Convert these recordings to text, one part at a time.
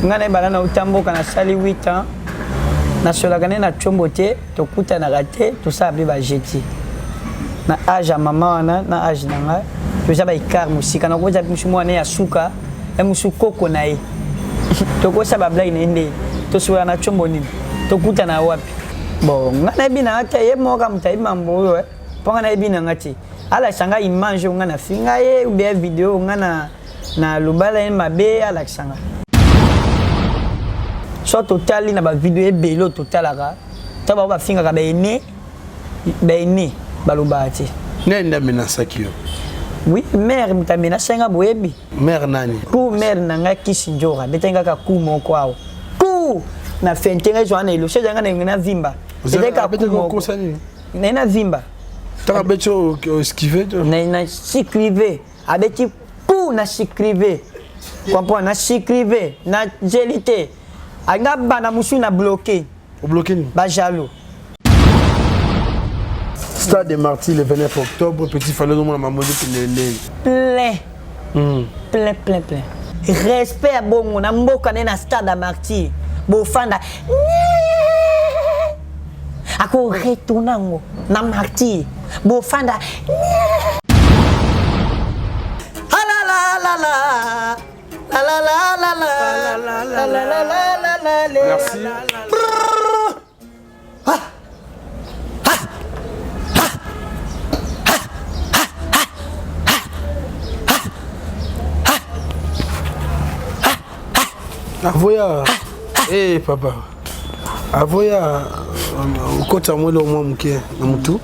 Ngai nayebana nauta mboka, nasali 8 ans, nasolaka nde na tshombo te, tokutanaka te, tosala mpe bajeti na age ya mama wana na age na ngai, toza ba écart mosika. Nakoza mosu mwana ya suka ya mosu koko na ye, tokosala bablague na ye nde tosolaka na tshombo nini, tokutana wapi? Bon, ngai nayebi na nga te, ye moko moto ayebi mambo oyo, mpo ngai nayebi na nga te. Alakisa ngai image oyo ngai nafinga ye ou bien video oyo ngai na nalobala ye mabe, alakisa nga. So totali na bavideo ebele oyo totalaka, to bango bafingaka baene, baene balobaka te. Nani nde amenasaki yo? Oui, mare moto amenasa nga, boyebi. Mare nani? Ku mare na ngai kisi njora abetaki kaka ku moko awa, ku na fente ngai ezwaka na eloso ezalanga na na vimba, ezalaki kaka ku moko naye na vimba. Ntango abeti esquive? Na sikrive, abeti ku na sikrive, comprendre, na sikrive na nzeli te, alinga bana mosusu na bloqué. Obloqué nini? Bajaloux. Stade des Martyrs le 29 octobre, Petit Fally ozomona mambo ezokende ndenge? Plein, plein, plein, plein. Respect ya bongo na mboka nde na stade ya Martyr bofanda, ako retourne yango na Martyr bofanda. Alalalala. Merci. Avoya, eh papa, avoya okota mwele mwa moke na mutu.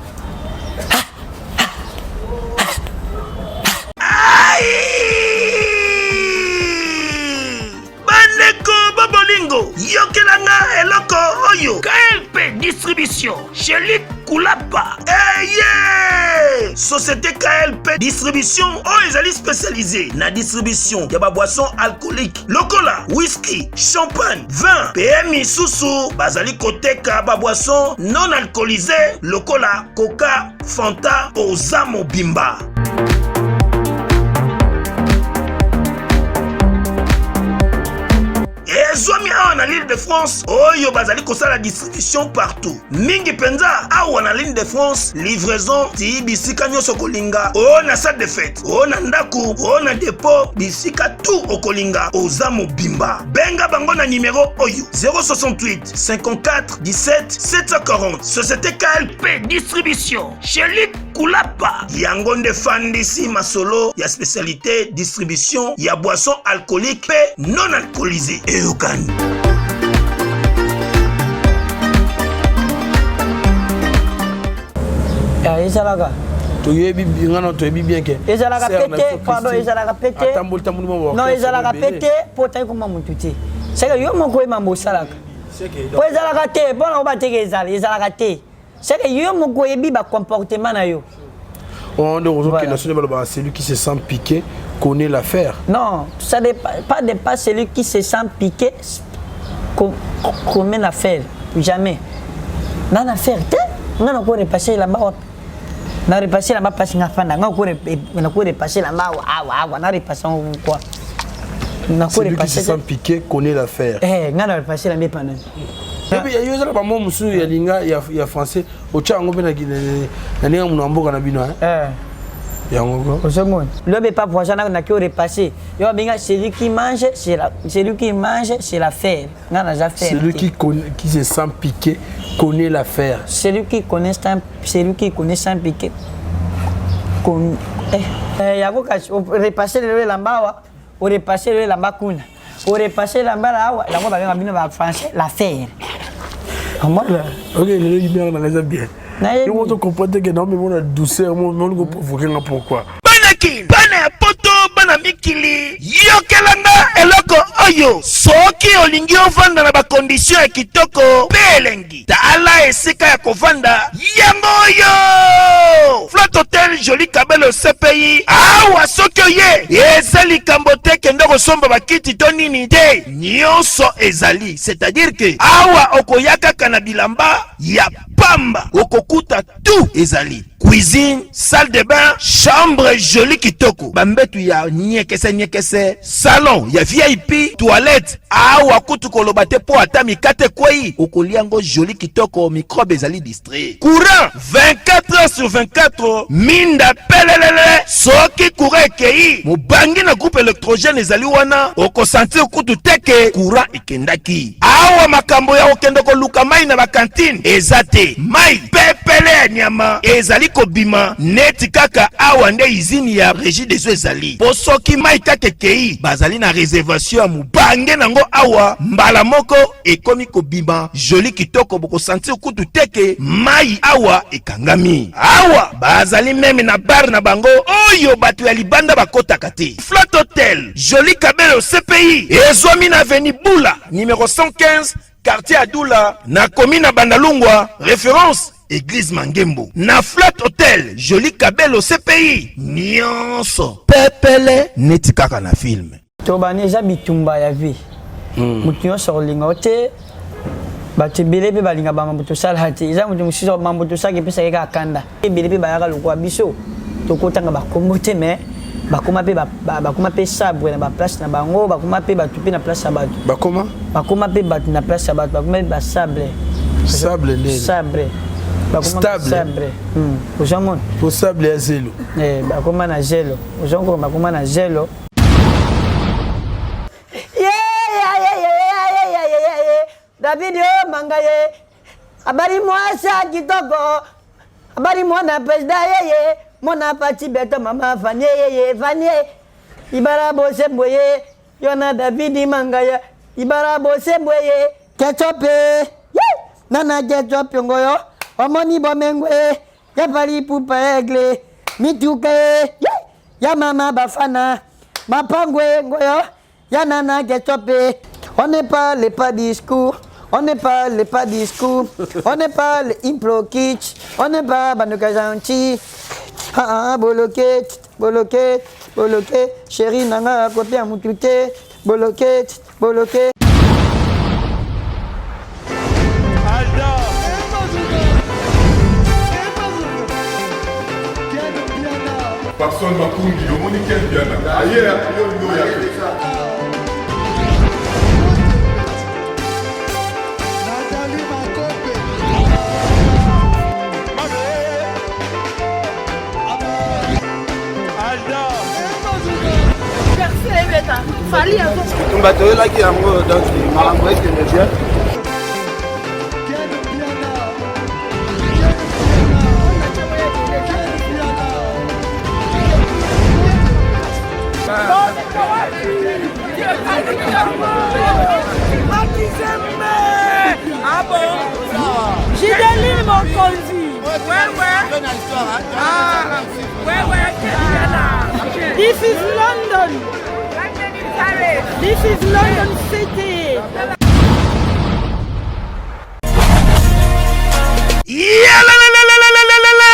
Bandeko babolingo, yokela nga eloko oyo. KLP Distribution Chelik Kulapa eye société KLP Distribution oyo ezali spécialisé na distribution ya baboisson alcoolique lokola whisky, champagne, vin mpe misusu. Bazali koteka baboisson non alcoolisé lokola coca, fanta. Oza mobimba. Ezwami awa na l'Île de France oyo bazali kosala distribution partout, mingi mpenza awa na l'Île de France, livraison ti bisika nyonso okolinga, oyo na salle de fête, oyo na ndako, oyo na dépôt, bisika tout okolinga. Oza mobimba, benga bango na nimero oyo: 068 54 17 740. Société KLP Distribution Chelik Kulapa, yango nde fandisi masolo ya spécialité distribution ya boisson alcoolique mpe non alcoolisé. Eyokani. Ezalaka. Toyebi nga na toyebi bien ke Ezalaka pete, pardon, ezalaka pete. Atamboli tamboli mwa. Non, ezalaka pete mpo otali koma motu te, seke yo moko oyeba osalaka po ezalaka te. Mpona oba teke ezala, ezalaka te, seke yo moko oyebi bacomportement na yo. Oh, donc ozokenda soni, balobaka: celui qui se sent piqué connaît l'affaire. Non, ça dépend pas de pas celui qui se sent piqué connaît l'affaire, jamais. Nga na affaire te, nga nako repasse elamba wapi? Na repasse elamba place nga fanda, nga nako repasse elamba awa awa awa, na repasse yango quoi? Nako Celui qui se sent piqué connaît l'affaire. Eh, nga na repasse elamba epa nani? Yo ezala bamo mosusu ya linga ya français, otya yango mpe na ndenge ya monoko ya mboka na bino yango. Ozomona lobi epa voisin naki orepasse, yo babenga celui qui mange c'est la, celui qui mange c'est l'affaire. Nga naza faire. Celui qui se sent piqué connaît l'affaire. Celui qui connaît, celui qui connaît sans piqué con, eh. Eh, yango kasi orepasse lelo elamba awa, orepasse lelo elamba kuna, orepasse elamba na awa, yango babenga bino ba français l'affaire. Ok, lelo libere nanga eza bien. Yo moto comprendre ke naomema na douceur, moni koprovoke nga pourquoi? Bana Kin, bana ya Poto, bana mikili, yokela nga eloko oyo. Soki olingi ovanda na bakondition ya kitoko mpe elengi, tala esika ya kovanda yango oyo: Flat Hotel Joli Kabelo CPI. Awa soki oye, eza likambo te kende kosomba bakiti to nini te, nyonso ezali, c'est-à-dire ke awa okoya kaka na bilamba ya pamba okokuta tout ezali cuisine, salle de bain, chambre jolie kitoko, bambetu ya nyekese nyekese, salon ya VIP, toilette awa kutu koloba te mpo ata mikate ekwei okolia yango jolie kitoko, microbe ezali distrait. Courant 24 heures sur 24, minda pelelele. Soki courant ekei mobangi na groupe électrogène ezali wana, okosentir kutu te ke courant ekendaki. Awa makambo ya kokende koluka mai na bakantine eza te, mai pepele ya nyama ezali kobima neti kaka awa nde izini ya Regie des eaux ezali, mpo soki mai kaka ekei bazali na reservation ya mobange nango awa mbala moko ekomi kobima joli kitoko, bokosentir kutu te ke mai awa ekangami. Awa bazali meme na bar na bango oyo bato ya libanda bakotaka te. Flat Hotel Joli Kabelo CPI ezwami na avenue Bula numero 115 quartier Adula na commune ya Bandalungwa, référence Église Mangembo. Na Flat Hotel Joli Kabelo CPI nyonso pepele neti kaka na film. Tobani eza bitumba ya vie. Moto nyonso akolinga yo te, bato ebele mpe balinga bamambo tosala te. Eza moto mosusu mambo tosalaka epesaka kaka kanda. Ebele mpe bayaka lokola biso tokotanga bakombo te, mais bakoma mpe bakoma mpe sabre na baplace na bango, bakoma mpe bato mpe na place ya bato, bakoma bakoma mpe bato na place ya bato, bakoma mpe basable. Sable nde sabre, bakoma sabre. Ozomona po sable ya zelo. Bakoma na zelo, ozongo bakoma na zelo. David o manga ye abali mwasi ya kitoko, abali mwana président yeye, mwana Pati Beto, mama Fanie yeye, Fanie ibala bosembo ye yo na David Mangaya ibala bosembo ye ketchup nana ketchup ngoyo omoni bomengwe ya Fally Ipupa aigle mituka ya mama bafana mapangwe ngoyo ya nana ketchup. On n'est pas les pas discours, on n'est pas les pas discours, on n'est pas les implo kitsch, on n'est pas bandoka gentil. Ah, ah, boloke boloke boloke chéri nanga kopia mutu te, boloke boloke. Papson Makungi, omoni Ken Mpiana aye yo olingi oya te. Bitumba toyelaki yango, donc makambo ekende bien. Gideline Mokonzi. Ouais. Ah, ouais. This is London. This is London City. Yalalalalalalalala!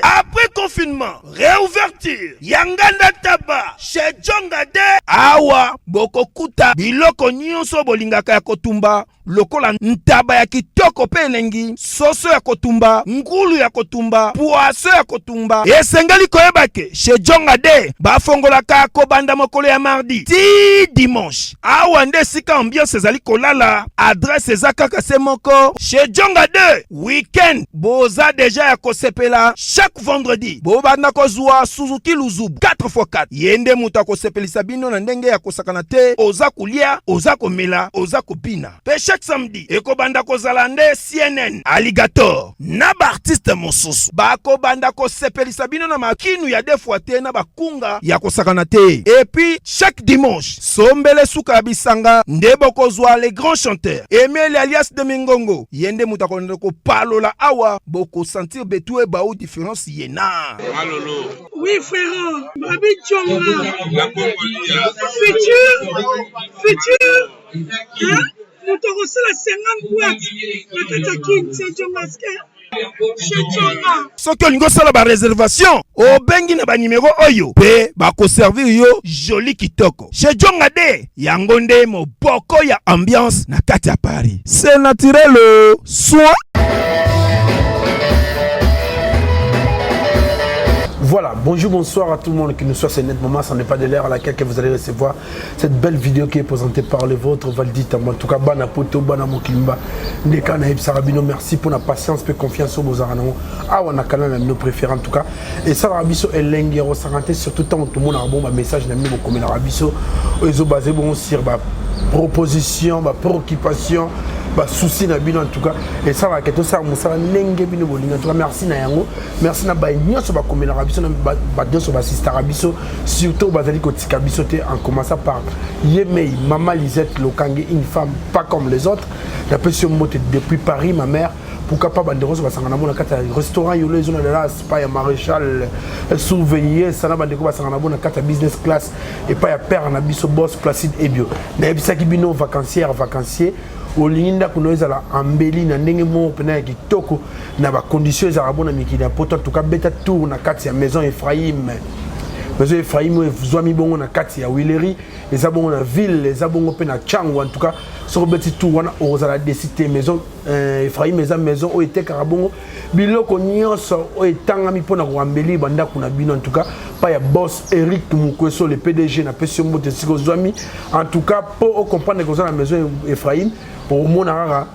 Après confinement, réouverture ya Nganda Taba chez Jonga de awa bokokuta biloko nyonso bolingaka ya kotumba, lokola ntaba ya kitoko mpe elengi, soso ya kotumba, ngulu ya kotumba, poisson ya kotumba. Esengeli koyeba ke chez Jonga de bafongolaka kobanda mokolo ya mardi ti dimanche. Awa nde esika ambiance ezali kolala. Adresse eza kaka se moko chez Jonga 2. Weekend boza deja ya kosepela. Chaque vendredi bobanda kozwa Suzuki Luzubu 4x4. Ye nde moto akosepelisa bino na ndenge ya kosakana te. Oza kolia, oza komela, oza kobina. Pe chaque samedi ekobanda kozala nde CNN Alligator na baartiste mosusu bakobanda kosepelisa bino na makinu ya deux fois te, na bakunga ya kosakana te. Et puis chaque dimanche sombele suka ya bisanga nde bokozwa les grands chanteurs Emile alias de Mingongo, ye nde moto akolanda kopalola awa, bokosentir betu ebau différence ye na Oui, frérot, Babi Djonga. Futur, futur, hein? Moto akosala 50 boîte na kati ya Kin, c'est Djonga chez Djonga. Soki olingi osala bareservation, obengi na banimero oyo mpe bakoservir yo joli kitoko. Chez Jonga de yango nde moboko ya ambiance na kati ya Paris. C'est naturel, soin. Voilà, bonjour, bonsoir à tout le monde qui nous soit ce net moment. Ce n'est pas de l'heure à laquelle que vous allez recevoir cette belle vidéo qui est présentée par le vôtre, Valdi Tamba. En tout cas, Bana Poto, Bana Mokimba, Ndeka Naïb Sarabino, merci pour la patience et confiance au Bozarano. Awa na canal na préféré en tout cas. Et ça, Rabiso Elengi, Rosarante, surtout tant tout le monde a bon message, na mino comme Rabiso, ezo basé bon sur ba proposition, ba préoccupation, ba souci na bino en tout cas. Et ça va que tout ça mosala ndenge bino bolinga en tout cas merci na yango. Merci na baye nyonso bakomelaka biso na bato nyonso basistaka biso surtout bazali kotika biso te en commençant par Yemei, Mama Lisette Lokange, une femme pas comme les autres. Napesi yo mbote depuis Paris, ma mère. Pourquoi pas bandeko nyonso basangana bo na kati ya restaurant Yolo ezo na Dallas, pa ya Maréchal Surveiller, sana bandeko basangana bo na kati ya business class epai ya père na biso boss Placide Ebio. Nayebisaki bino vacancière vacancier olingi ndako na yo ezala embelli na ndenge moko mpena ya kitoko na bacondition ezalaka bo na mikili ya poto. En tout cas, beta tour na kati ya Maison Ephraim. Maison Ephraim oyo ezwami bongo na kati ya Willery, eza bongo na ville, eza bongo mpe na Tshangu. En tout cas, soki obeti tour wana, okozala déçu te. Maison Ephraim eza maison oyo etekaka bongo biloko nyonso oyo etangami mpona koembellir bandako na bino. En tout cas, pa ya boss Eric Mukweso, le PDG, napesi yo mbote esika ozwami. En tout cas, mpo ocomprendre koza na Maison Ephraim, omona kaka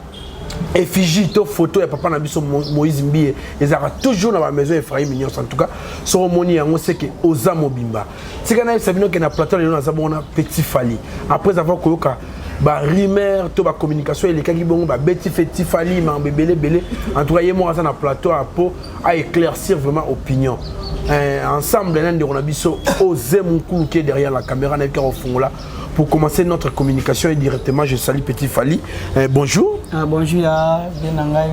effigie to photo ya papa na biso Moïse Mbiye ezalaka toujours na bamaison Ephraim nyonso. En tout cas, soki omoni yango, seke oza mobimba. Tika nayebisa bino ke na plateau lelo naza bongo na Petit Fally. Après avoir koyoka barumeur to bacommunication elekaki bongo, babeti Petit Fally makambo ebele ebele, en tout cas ye moko aza na plateau po aéclaircir vraiment opinion ensemble na ndeko na biso Ose Mukulu qui est derrière la caméra na kofungola. Pour commencer notre communication et directement, je salue Petit Fally. Bonjour. Ah, bonjour ya bien na ngai,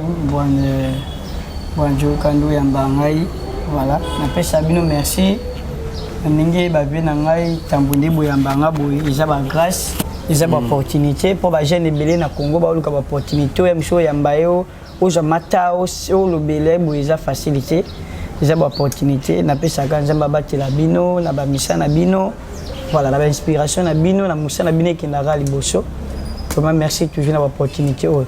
bonjour kandu yamba ngai. Voilà, napesa bino merci na ndenge babe na ngai ntambo nde boyamba nga boye. Eza bagrâce, eza baopportunité mpo bajeune ebele na Congo baoluka baopportunité oyo mosu oyamba yo, ozwa mata, olobela boye, eza facilité, eza baopportunité. Napesaka Nzambe abatela bino na bamisa na bino, voilà, na bainspiration na bino, na mosala na bino ekendaka liboso. Vraiment merci toujours na baopportunité oyo.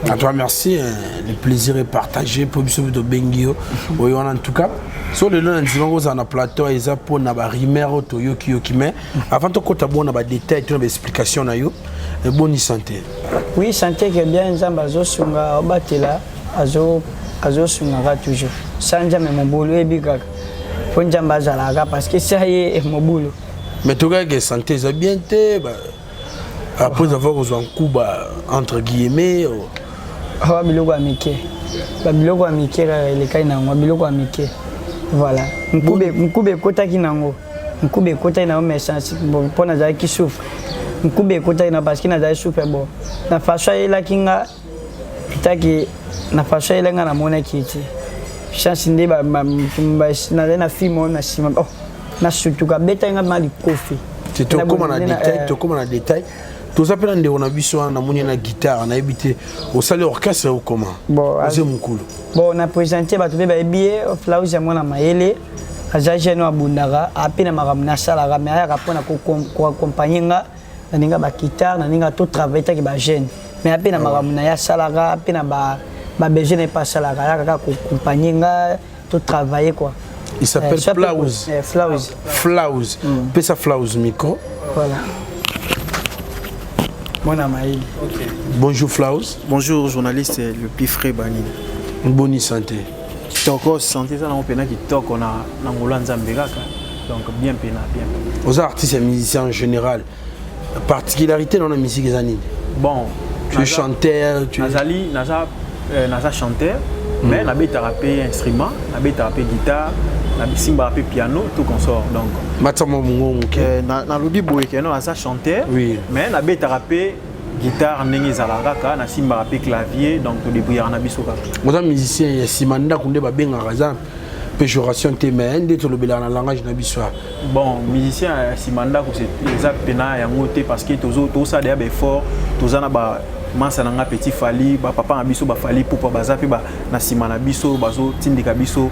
À toi, merci. Le plaisir est partagé. Pour biso de Bengio. Oui, en tout cas. So lelo na ndima kozala na plateau eza mpona barumeur oyo toyoki yoki, mais avant tokɔta bongo na badétail to na baexplication na yo, boni santé? Oui, santé ke bien, Nzambe azosunga, aobatela, azosungaka toujours. Sa Nzambe mobulu oyebi kaka mpo Nzambe azalaka parce que sa ye mobulu. Mais tokaka santé eza bien te après avoir kozwa nkuba entre guillemets. Awa biloko ya mike, babiloko ya mike kaka elekai nango, biloko ya mike, voilà. Nkube ekotaki nango, nkube ekotaki nango, mais mpo nazalaki souffre, nkube ekotaki nango parce que nazalaki souffre. Bon, na façon ayelaki nga etaki, na façon ayelaki nga, namonaki ete chance nde nazali na film oyo na nsima, oh, nasutuka, abetaki nga ma likofi. Tokóma na détail, tokóma na détail. Toza mpe na ndeko na biso wana, namoni na guitare, nayebi te osali orchestre okoma oze mokulu. Bon, na présente bato mpe bayebi ye, Flaus ya mwana mayele, aza jeune oyo abundaka ape na makambo nasalaka, mais ayaka mpona koaccompagne nga na ndenge ya baguitare, na ndenge totravaille taki bajeune, mais ape na makambo na ye asalaka, ape na babesoin na ye mpe asalaka, ayaka kaka koaccompagne nga totravaille quoi. Il s'appelle Flaus. Flaus. Flaus. Pesa Flaus micro. Voilà. Mwana mayele. Okay. Bonjour Flaus. Bonjour journaliste le plus frais Bani. Bonne santé. Kitoko, santé ça na pena kitoko na ngolo Nzambe kaka. Donc bien pena bien. Aux artistes et musiciens en général, particularité dans la musique eza nini? Bon, tu es chanteur, tu es Nazali naza chanteur, mais nabetaka mpe instrument, nabetaka mpe guitare, nasimbaka mpe piano, tout consort donc. Matama mongongo moke. Nalobi boye ke no naza chanteur, mais nabetaka mpe guitare ndenge ezalaka kaka, nasimbaka mpe clavier, donc todébrouillaka na biso kaka. Oza musicien ya nsima ndako nde babengaka, eza péjoration te, mais nde tolobelaka na langage na biso. Bon, musicien ya nsima ndako eza pena yango te, parce que tozosala deya baeffort, toza na bamansa na nga Petit Fally, bapapa na biso baFally Pupa, baza mpe na nsima na biso, bazotindika biso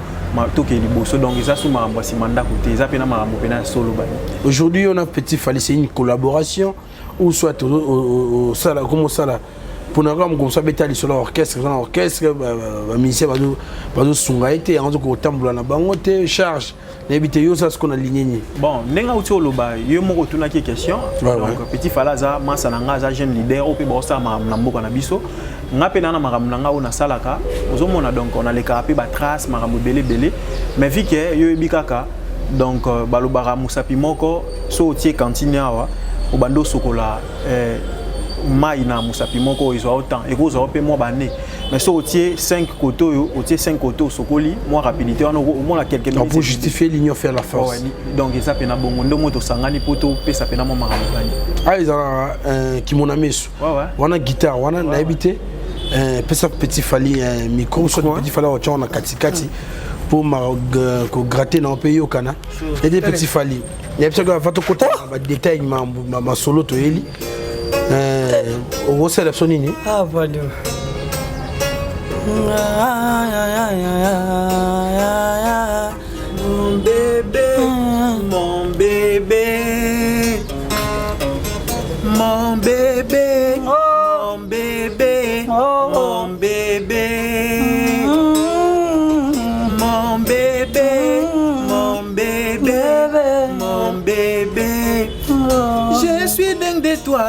tokende liboso. Donc eza so makambo ya nsima ndako te, eza mpena makambo mpena ya solo bani. Aujourd'hui on a Petit Fally, c'est une collaboration ou soit osala comme osala? Mpona kaka mokomso abeta lisolo ya orchestre, eza na orchestre, bamusicien bazosunga ye te, yango azokoka kotambola na bango te. Charge nayebi te, yo oza sikoyo na ligne nini? Bon, ndenge auti oloba, yo moko otunaki question. Donc Petit Fala aza masa na nga, aza jeune leader oyo mpe baosala makambo na mboka na biso. Nga mpe naa na makambo na nga oyo nasalaka, ozomona. Donc nalekaka mpe batrace, makambo ebele ebele, mais vu que yo oyebi kaka, donc balobaka mosapi moko so otie cantine awa, obandi osokola mai na mosapi moko oyo, ezwa yo temps, ekozwa yo mpe mwa bane. Mais so otie 5 kote oyo, otie 5 kote, osokoli mwa rapidité wana, omona quelques minutes. Pour justifier, l'union fait la force. Ouais, donc eza mpena bongo nde moi tosangani mpo topesa mpena mwa makambo bani. Ah, ezalaka kimona meso wana, guitare wana, nayebi te. Pesa Petit Fali micro, soit Petit Fali otya wana katikati mpo kogratter na mpe yokana ete Petit Fali nayebisaki ava tokota na badetail masolo toyeli. Okosala biso nini? Ah, pardon. Mon bébé, mon bébé, mon bébé, mon bébé, mon bébé, mon bébé, mon bébé, mon bébé. Je suis dingue de toi,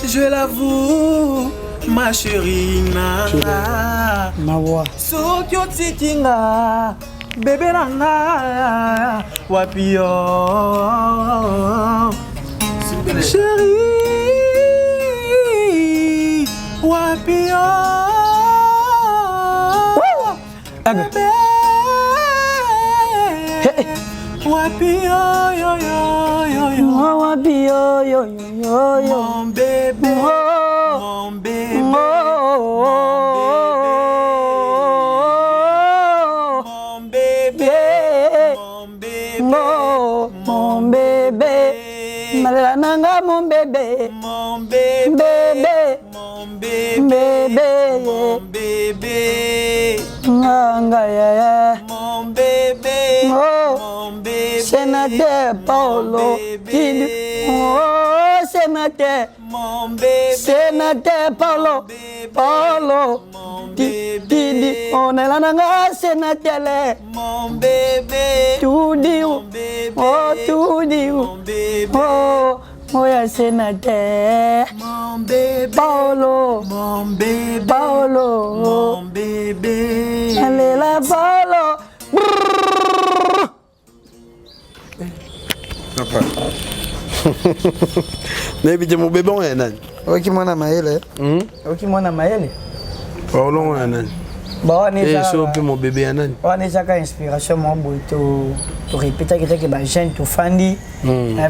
je l'avoue, ma chérie Nana. Mawa. Soki otiki nga, bébé na nga, wapi yo, chéri, wapi yo, bébé, wapi yo, yo, yo, yo, yo? Wapi yo, yo, yo, yo? Mon bébé, mon bébé, mon bébé, mon bébé. Oh, mon bébé, malela nanga, mon bébé. Mon bébé. Bébé. Mon bébé. Bébé. Mon bébé. Nganga yaya. Mon bébé. Oh. Mon bébé. Sénateur Paulo. Mon bébé. Oh, sénateur. Mon bébé. Sénateur Paulo. Bébé. Paulo. Mon Tidi. bébé. Onela nanga sénateur. Mon bébé. Tudi. Mon bébé. Oh, tudi. Mon bébé. Oh, oya sénateur. Mon bébé. Paulo. Mon bébé. Paulo. Mon bébé. Alela Paulo. Papa, nayebi te, mobebe oyo ya nani? Oki mwana mayele. Oki mwana mayele. Olongo ya nani? Bawana Eh, so eza mpe mobebe ya nani? Wana ezaka inspiration mwa boye, torépétaki teke bajeune tofandi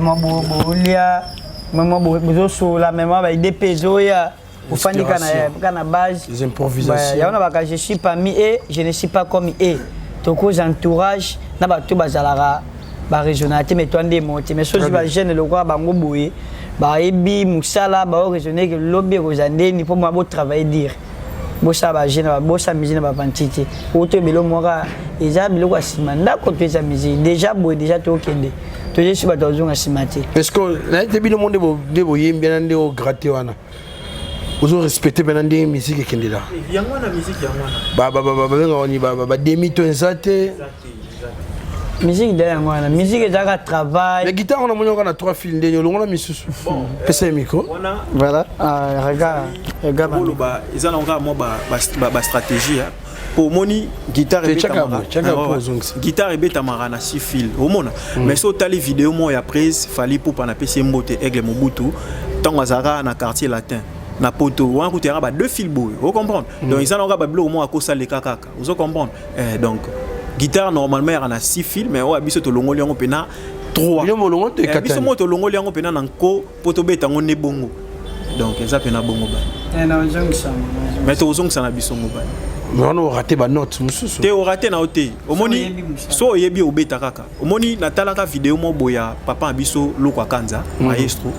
mwa bolia, mwa bozosola, me mwa baidée mpe ezoya, ofandi ka na base. Les improvisations. Yango na baka je suis parmi eux, je ne suis pas comme eux. Tokoza entourage na bato bazalaka baraisonnaka te, mais to nde mo te. Mais soki bajeune lokola bango boye bayebi mosala, baoraisonne ke lobi ekozala ndeni mpo mwa botravaille dire, bosala bajeune, bosala musique na bapanti te. Oto ebele moka eza biloko ya nsima ndako to eza musique déjà boye, déjà tokende, toza esi bato bazonga nsima te. Est ce que nayebi te, bino mo nde boyembi wana, nde ogratter wana, ozo respecte mpena ndenge musique ekendela? Yango wana, musique yango wana. Babengaka ni bademi to eza te? Musique de yango wana, musique ezalaka travail. Mais guitare wana, moni oka na trois fil, ndenge olongola misusu, pesa ye micro. Wana. Voilà. Ah, regarde, regarde. Oloba eza nango kaka mwa bastratégie po omoni guitare. Te, tiaka boye, tiaka po ozongisa. Guitare ebetamaka na six fil, omona. Mais so otali video moko ya prise Fali Pupa, napesi ye mbote, Aigle Mobutu, ntango azalaka na Quartier Latin na poto wana, kutu yaka ba deux fil boye, ocomprendre. Donc eza nango kaka babiloko moko akosaleka kaka, ozo comprendre. Donc guitare normalement yaka na six fil, mais oyo ya biso tolongoli yango mpena 3. Bino molongo to ekatani? Biso moko tolongoli yango mpena na nko mpo tobeta yango nde bongo. Donc eza mpena bongo bani. Nazongisa. Mais tozongisa na biso ngo bani. Mais wana orater banote mosusu. Te, orater na yo te, omoni. Oyebi mosala. So oyebi, obeta kaka. Omoni, natalaka video moko boye ya papa na biso Lokwa Kanza, maestro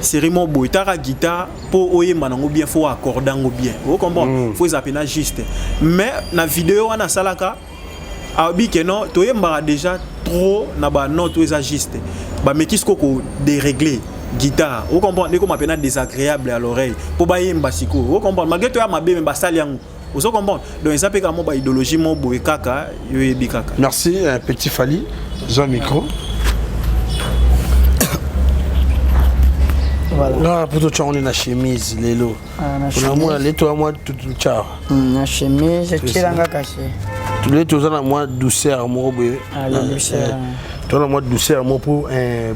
série moko boye. Taka guitare, mpo oyemba nango bien, faut accorder yango bien, ocomprendre, faut eza mpena juste. Mais na video wana asalaka, alobi ke non, toyembaka déjà trop na banote oyo eza juste, bameki siko kodérégler. Guitare, o comprendre, ekoma pena désagréable à l'oreille po bayemba sikoyo, o comprendre, malgré toya mabe me basali yango, ozo comprendre. Donc eza mpe kaka mo ba idéologie mo boye kaka, yo yebi kaka. Merci petit Fally, zwa micro. Voilà. Nga poto tyango nde na chemise lelo. Ah, na Onamona le toya mwa tututya. Na chemise tielanga kasi. Le toza na mwa douceur moko boye. Ah, la douceur. Toza na mwa douceur moko mpo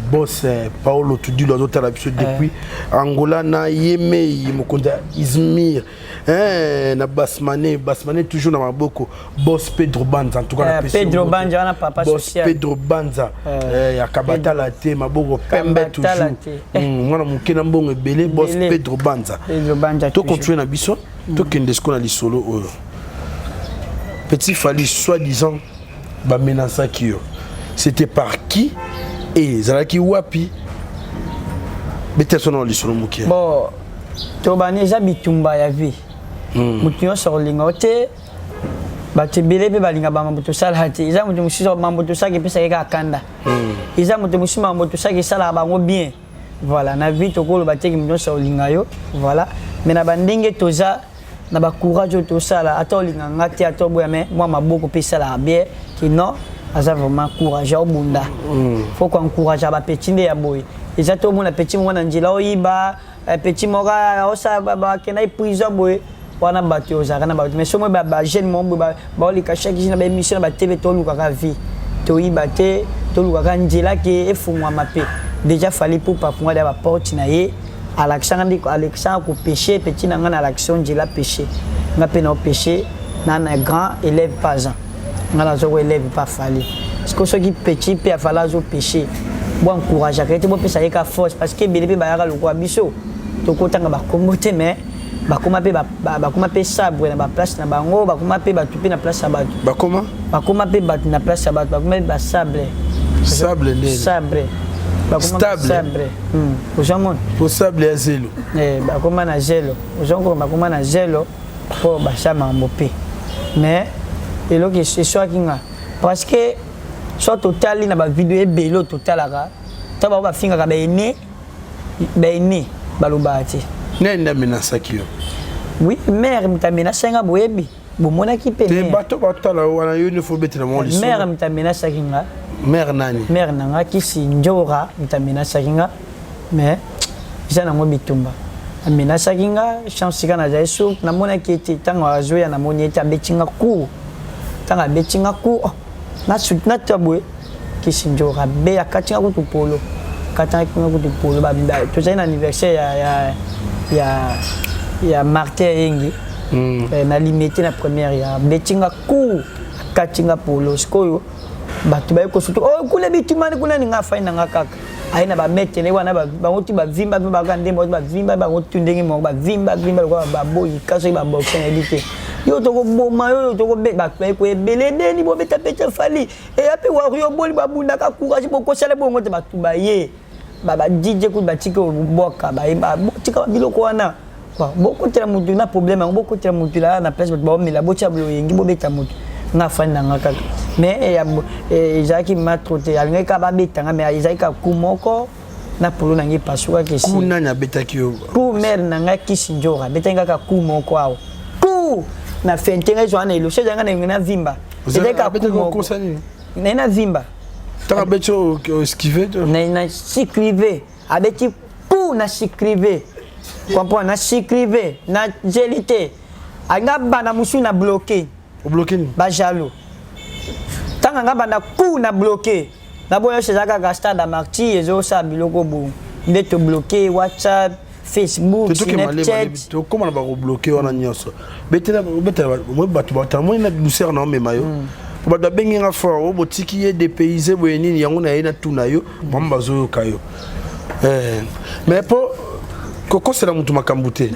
boss Paolo Tudilo azotala biso depuis Angola na Yemei, mokonzi ya Izmir. Na Basmane, Basmane toujours na maboko. Boss Pedro Banza, en tout cas napesi yo Pedro mbote. Banza wana papa Boss social. Pedro Banza, ya Kabatala te, maboko pembe Kabatala toujours. te. Mwana moke na mbongo ebele, boss Ebele. Pedro Banza. Pedro Banza To toujours. continuer na biso, tokende sikoyo na lisolo oyo. Petit Fally, soi-disant bamenaçaki yo. C'était par qui et ezalaki wapi? Beta so na lisolo moke. Bon, tobani eza bitumba ya vie. Moto nyonso akolinga yo te, bato ebele mpe balinga bamambo tosala te. Eza moto mosusu mambo tosalaka epesaka kaka kanda. Eza moto mosusu mambo tosalaka esalaka bango bien. Voilà, na vie tokoloba te ke moto nyonso akolinga yo. Voilà, mais na bandenge toza na bacourage oyo tosala, ata olinga nga te, ata oboya, mais mwa maboko mpe esalaka bien ke non, aza vraiment courage, aobunda. Faut koencourage bapeti nde ya boye. Eza te omona petit moko na nzela oyiba, petit moko osala bakendaki prison boye, wana bato ozalaka na bato. Mais soki moi bajeune moko boye baoleka chaque jour na baémission na batv, tolukaka vie, toyiba te, tolukaka nzela ke efungwama. Mpe déjà Fally Ipupa afunga deya baporte na ye, alakisanga nde alakisanga kopêche. Petit na ngai na alakisa nzela pêche, nga mpe na opêche na grand élève pas nga naza ko élève pa Fally. Parce que soki petit mpe afali azopêche, bo encourageaka ye te, bopesa ye ka force, parce que ebele mpe bayaka lokola biso, tokotanga bakombo te, mais bakoma mpe bakoma mpe sabre na baplace na bango, bakoma mpe bato mpe na place ya bato. Bakoma? Bakoma mpe bato na place ya bato, bakoma mpe basable. Sable ndeni? Sabre. Bakoma. Stable. Sabre, ozomona. Po sable ya zelo. Bakoma na zelo, ozongo bakoma na zelo mpo basala makambo mpe. Mais eloko eswaki nga, parce que so totali na bavideo ebele oyo totalaka, to bango bafingaka baene, baene balobaka te. Nani nde amenaçaki yo? Oui, mare moto amenaçaki nga, boyebi, bomonaki mpe. Te. Mare. Bato batala wana, yo nde fo obetela mwa mare lisolo. Moto amenaçaki nga. Mare nani? Mare na nga kisi njora moto amenaçaki nga, mais eza nango bitumba. Amenaçaki nga, chance sika nazali sur, namonaki ete ntango azoya, namoni ete abeti nga cour. Ntango abeti nga cour, oh, nata boye, kisi njora abe akati nga kutu polo, akataki nga kutu polo. Tozali na anniversaire ya Martin Yengi. Na limete na première ya abeti nga cour, akati nga polo. Sikoyo bato baye kosutu, oh, kuna bitumani kuna, ninga afai na nga kaka aye na bametele wana, bango ti bavimba mpe baka ndembo bavimba bango tu ndenge moko, bavimba vimba lokola baboyika. Soki baboxe, nayebi te, yo tokoboma yo, tokobeta. Bato baye koebele edeni, bobeta pete Fally eya mpe wario boli babundaka courage, bokosala bongo te. Bato baye ba DJ kutu batiki obwaka, tika biloko wana, bokotela motu na problème yango, bokotela motu na place, bato baomela, botia loyengi, bobeta motu. Nga afandi na nga kaka, mais ezalaki matro te, alingaki kaka babetanga, mais ezalaki kaka ku moko na polo na ngai epasukaki esi. Ku nani abetaki yo? Ku mare na ngai kisi njora abetaki kaka ku moko awa, ku na fente ngai ezwaka na eloso, ezalaki na na vimba, ezalaki kaka ku moko naye na vimba. Ntango abeti, esquive? Na sikrive, abeti ku na sikrive, comprendre, na sikrive na nzeli te, alinga banda mosusu na bloqué. Obloqué nini? Bajaloux. Ntango anga banda ku na bloqué, na boyo nyonso eza kaka stade ya martyr, ezosala biloko bongo nde tobloqué WhatsApp, Facebook, Snapchat. Tokóma na bakobloqué wana nyonso, betela bato batamoni na douceur na omema yo, po bato babengi nga fort o botiki ye dépayse boye nini yango na ye na tuna yo bango bazoyoka yo. Mais po kokosela motu makambo te,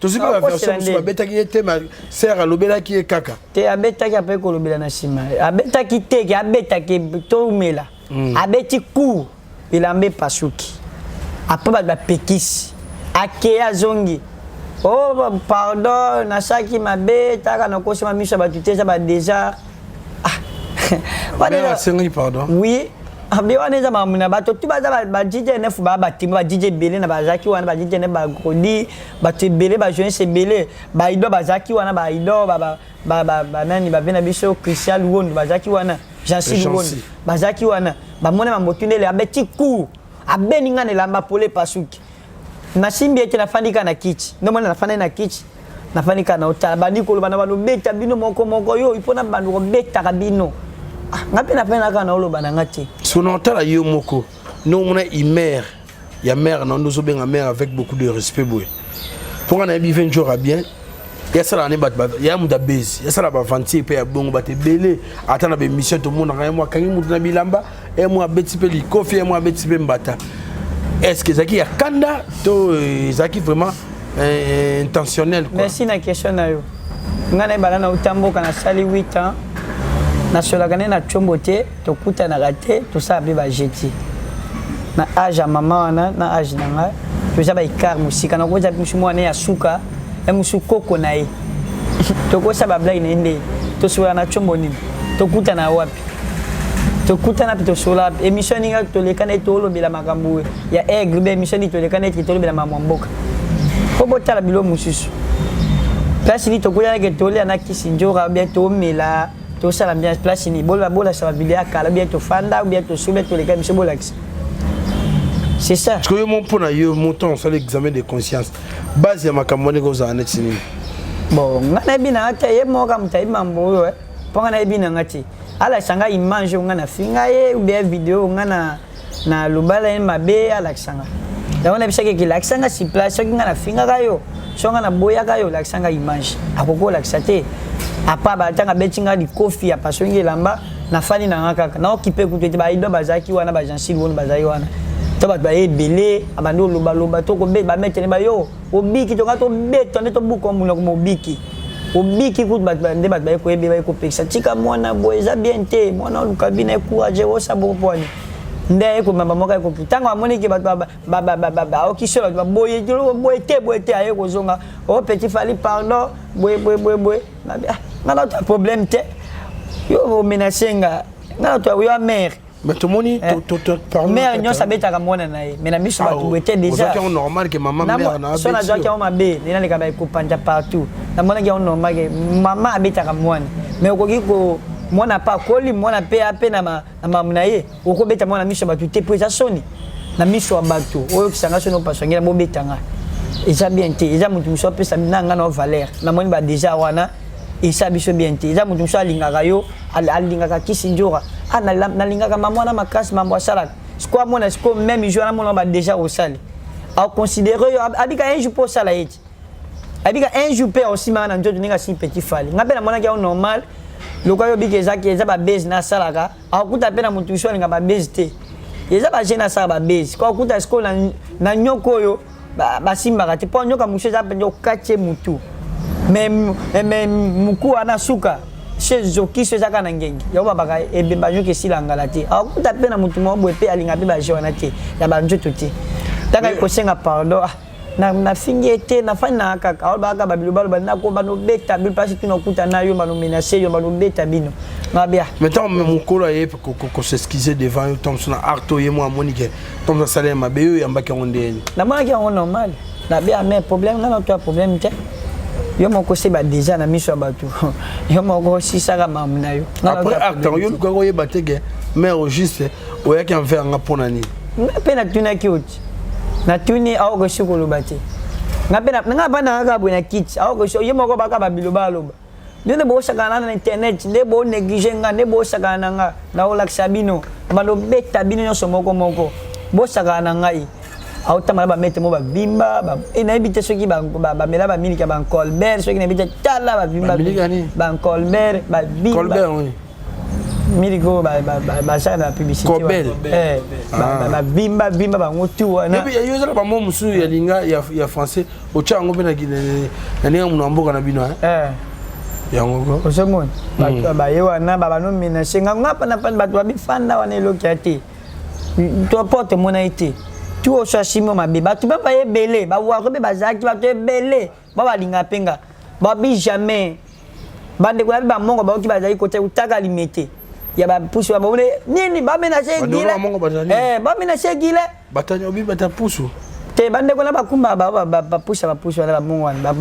tozwi mpe baversion mosusu, babetaki ye te, ser alobelaki ye kaka. Te, abetaki ape kolobela na nsima, abetaki te ke abetaki toumela, abeti cour, elamba epasuki. Après bato bapekisi, akeye, azongi: "Oh pardon, nasalaki mabe, taka nakosema miso ya bato te, eza badeja." Asengaki pardon? Oui. Abi wana eza makambo na bato tu baza ba DJ 9 ba batima ba DJ ebele na bazalaki wana ba DJ 9 bagrodi bato ebele ba jeunesse ebele ba idol bazalaki wana ba idol ba ba ba ba nani ba na biso Christian Luondo bazalaki wana Jansi Luondo bazalaki wana bamona mambo tundele abeti coup abeni nga na elamba pole pasuki nasimbi ete nafandi kaka na kiti ndomona nafandaki na kiti nafandi kaka na otala bandi koloba na bando beta bino moko moko yo ipo na bando kobetaka bino ah, nga mpe nafandi kaka na oloba na nga te so na otala yo moko ndenge omona imere ya mare na nde ozobenga mare avec beaucoup de respect boye mpo nga nayebi venjora bien yasalaka ne bato ya moto abezi yasala baventure mpe ya bongo bato ebele ata na baémission tomonaka ye mo akangi moto na bilamba ye mo abeti mpe likofi ye mo abeti mpe mbata est ce que ezalaki ya kanda to euh, ezalaki vraiment euh, intentionnel quoi? merci na question na yo ngai nayebana na uta mboka nasali 8 ans nasolaka nde na combo te tokutanaka te tosala mpe bajeti na age ya mama wana na age na ngai toza ba écart mosika nakoza mosu mwana ya suka ya mosu koko na ye tokosa bablage na ye nde tosola na combo nini tokutana wapi tokutana mpe tosola émission ninga toleka na ye tolobela makambo ya aigle be émission nini toleka na ye tolobela makambo ya mboka mpo botala bilo mosusu place nini tokutanaki tolia na kisi njora bien tomela tosala bien place nini bolakisa bavideo ya kala bien tofanda bien tosu bien toleka biso bolakisa c'est ça parce que yo mpo na yo moto osala examen de conscience base ya makambo wana ekozala neti nini bon ngai nayebi na nga te ye moko moto ayebi mambo oyo eh. mpo ngai nayebi na nga te alakisa ngai image oyo ngai nafinga ye ou bien video oyo ngai na na lobala ye mabe alakisa nga yango nayebisaki eke lakisa nga sur place soki nga nafingaka yo soki nga naboyaka yo lakisa nga image akoki kolakisa te apa batanga abeti nga likofi apasoli nga elamba nafandi na nga kaka naokipe kutu ete baido bazalaki wana bagensil woni bazalaki wana to bato baye ebele abandi olobaloba to kobeta bametele bayo obiki tonga tobeta nde tobuka monoko mobiki obiki kutu bato nde bato baye koyebe baye kopekisa tika mwana boye eza bien te mwana oluka bino ecourage osaboko pwani nde aye komamba moko aye koki ntango amoni ke bato baoki solo bato baboye boye te boye te aye kozonga o oh, petit fali pardon boye boye boye boye ah, nga na problème te yo omenace nga nga na yo amere mais tomoni eh. mère nyonso abetaka mwana na ye mais na miso bato boye te déjà normal que mama mère na so nazwaki yango mabe nde naleka baekopanja partout namonaki yango normal ke mama abetaka mwana mais okoki ko mwana mpe akoli mwana mpe ape na mamu na ye okobeta mwana miso ya bato te mpo eza soni na miso ya bato oyokisa nga soni opaswangela bobeta nga eza bien te eza moto mosusu apesa na nga na valeur namoni ba déjà wana esa biso bien te eza moto mosusu alingaka yo alingaka kisi njora ah, nalingaka mama wana makasi mambo asalaka sikoyo amona sikoyo meme jour amona ba déjà osali aconsidere yo abika un jour mpo osala ye ti abika un jour mpe osimaka na nzoto ndenge asimi petit fali nga mpe namonaki yango normal lokola yo obika ezaki eza babase nasalaka akuta mpe na moto mosusu alinga babase te eza bajeune asala babase ko akuta sikoyo na nyoko oyo basimbaka te mpo nyoka mosusu eza mpenza okati ye motu me moku wana suka so ezoki so eza kaka na ngengi yango babaka ebemba nyoka esila ngala te akuta mpe na motu moko boye mpe alinga mpe baje wana te ya banzoto te ntaka ekosenga pardon ah, nafingi ye te nafandi nanga kaka aolobaka babilobaloba nako banobeta bino mpasi tuna okuta na yo banomenase yo banobeta bino ngabia mais ntango mokolo aye kosexcuse devant yo ntango mosusu na art oye mwa amoni ke ntango asala ya mabe yo oyambaki yango ndeni namonaki yango normal nabe ame problème nga nato ya problème te yo moko oseba déjà na miso ya bato yo moko osisaka mamu na yo après acte yango yo olukaki oyeba te ke mare au juste oyaki envers nga mpo na nini nga mpe natunaki yo ti natuni aokosi koloba te nga mpe nga avandaka kaka boye na kiti aokosi ye moko baka babiloba aloba Bino nde bosakana na internet nde bo neglige nga nde bosakana na nga nakolakisa bino bando beta bino nyonso moko moko bosakana na ngai aotamba na bamete mo babimba ba, e nayebi te soki bamela ba, bamiliki ya bancolbert soki nayebi te tala babimba bancolbert babimba miliki oyo basala na publicité eh, ah. babimba bimba bango tu wana yo ezala bamo mosusu ya linga ya français otya yango mpe na ndenge ya monoko ya mboka na bino eh. yango ko ozomona hmm. bato baye wana babano menace nga nga pana pana bato babifanda wana eloki ya te to porte omona ye te tu oso asimi mabe bato mpe baye ebele bawaro mpe bazalaki bato ebele ba balinga mpe nga babi jamais bandeko na mpe bamongo baoki bazali kota utaka limete. Ya bapusu ya baone nini bamenace gile, bamenace gile. Batani obi bata pusu. Te, bandeko na bakumba bapusa bapusu wana bamongo wana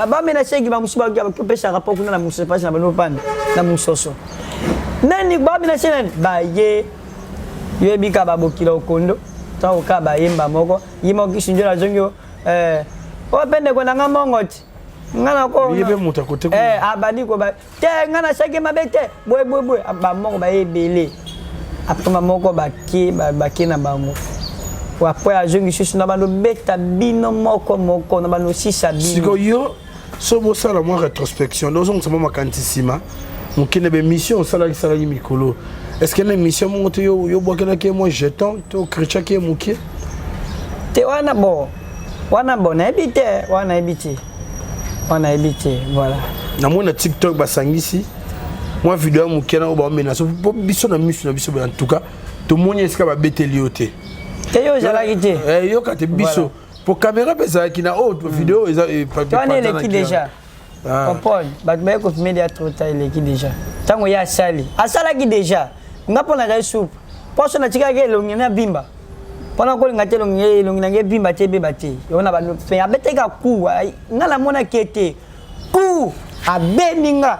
bamenace gi bamosusu bakopesa rapport kuna na mososo mpasi na bano panda na mososo nani bamenace nani baye yoyebi kaka babokila okondo ntango kaka bayemba moko ye moko kisi njo nazongi oyo mpe ndeko na nga mongo ti nga nako ye mpe moto akote abandi koba te nga nasalaki mabe te boye boye boye. Bamoko baye ebele, après bamoko bake bake na bango, après azongi lisusu na bando beta bino moko moko na bando sisa bino. Sikoyo yo so bosala mwa rétrospection, ozongisa mwa makanisi nsima moke na baémission osalaki salaki mikolo, est ce que na émission moko te yo bwakelaki ye mwa jeton to critiaki ye moke? Te, wana bon, wana bon, nayebi te, wana nayebi te, wana nayebi te, voilà. Namoni na TikTok basangisi mwa video ya moke na oyo baomena so mpo biso na miso na biso boye. En tout cas tomoni esika babeteli yo te. Te, yo ozalaki te. Yoka te, biso po caméra mpe ezalaki na oyo video eza wana eleki déjà. Comprendre, bato baye kofilmer déjà trop tard, eleki déjà. Ntango ye asali, asalaki déjà, nga mpo nazali soupe mposo natikaki elongi na bimba mpona kolinga te elongi na ngai ebimba te, ebeba te. Yango na bando fe abetaki ku nga namonaki ete ku abendi nga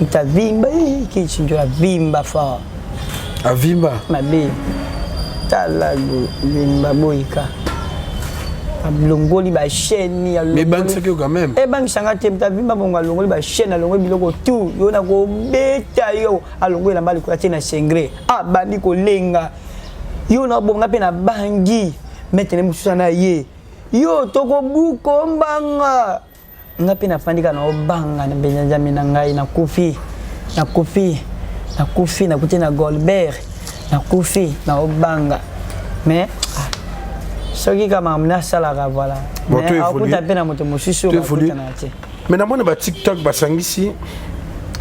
moto avimba kisinjo avimba fort. Avimba. Mabe, tala vimba boyika alongoli bachaîne. Mais ebangisaki yo quand même? Ebangisanga te. Moto avimba bongo, alongoli bachaîne, alongoli biloko tout. Yo na kobeta yo, alongoli elamba likolo, atie na singlet, abandi kolenga yo na bonga mpe na bangi metene mosusu ana ye yo tokobuka mbanga. Nga mpe nafandi kaka na obanga na mpenza Nzambe na ngai. Nakufi, nakufi, nakufi, nakuti na Golbert, nakufi na obanga. Mais soki ka makambo nasalaka, voilà, mais akuta mpe na moto mosusu oyo bakutana te. Mais namoni ba TikTok basangisi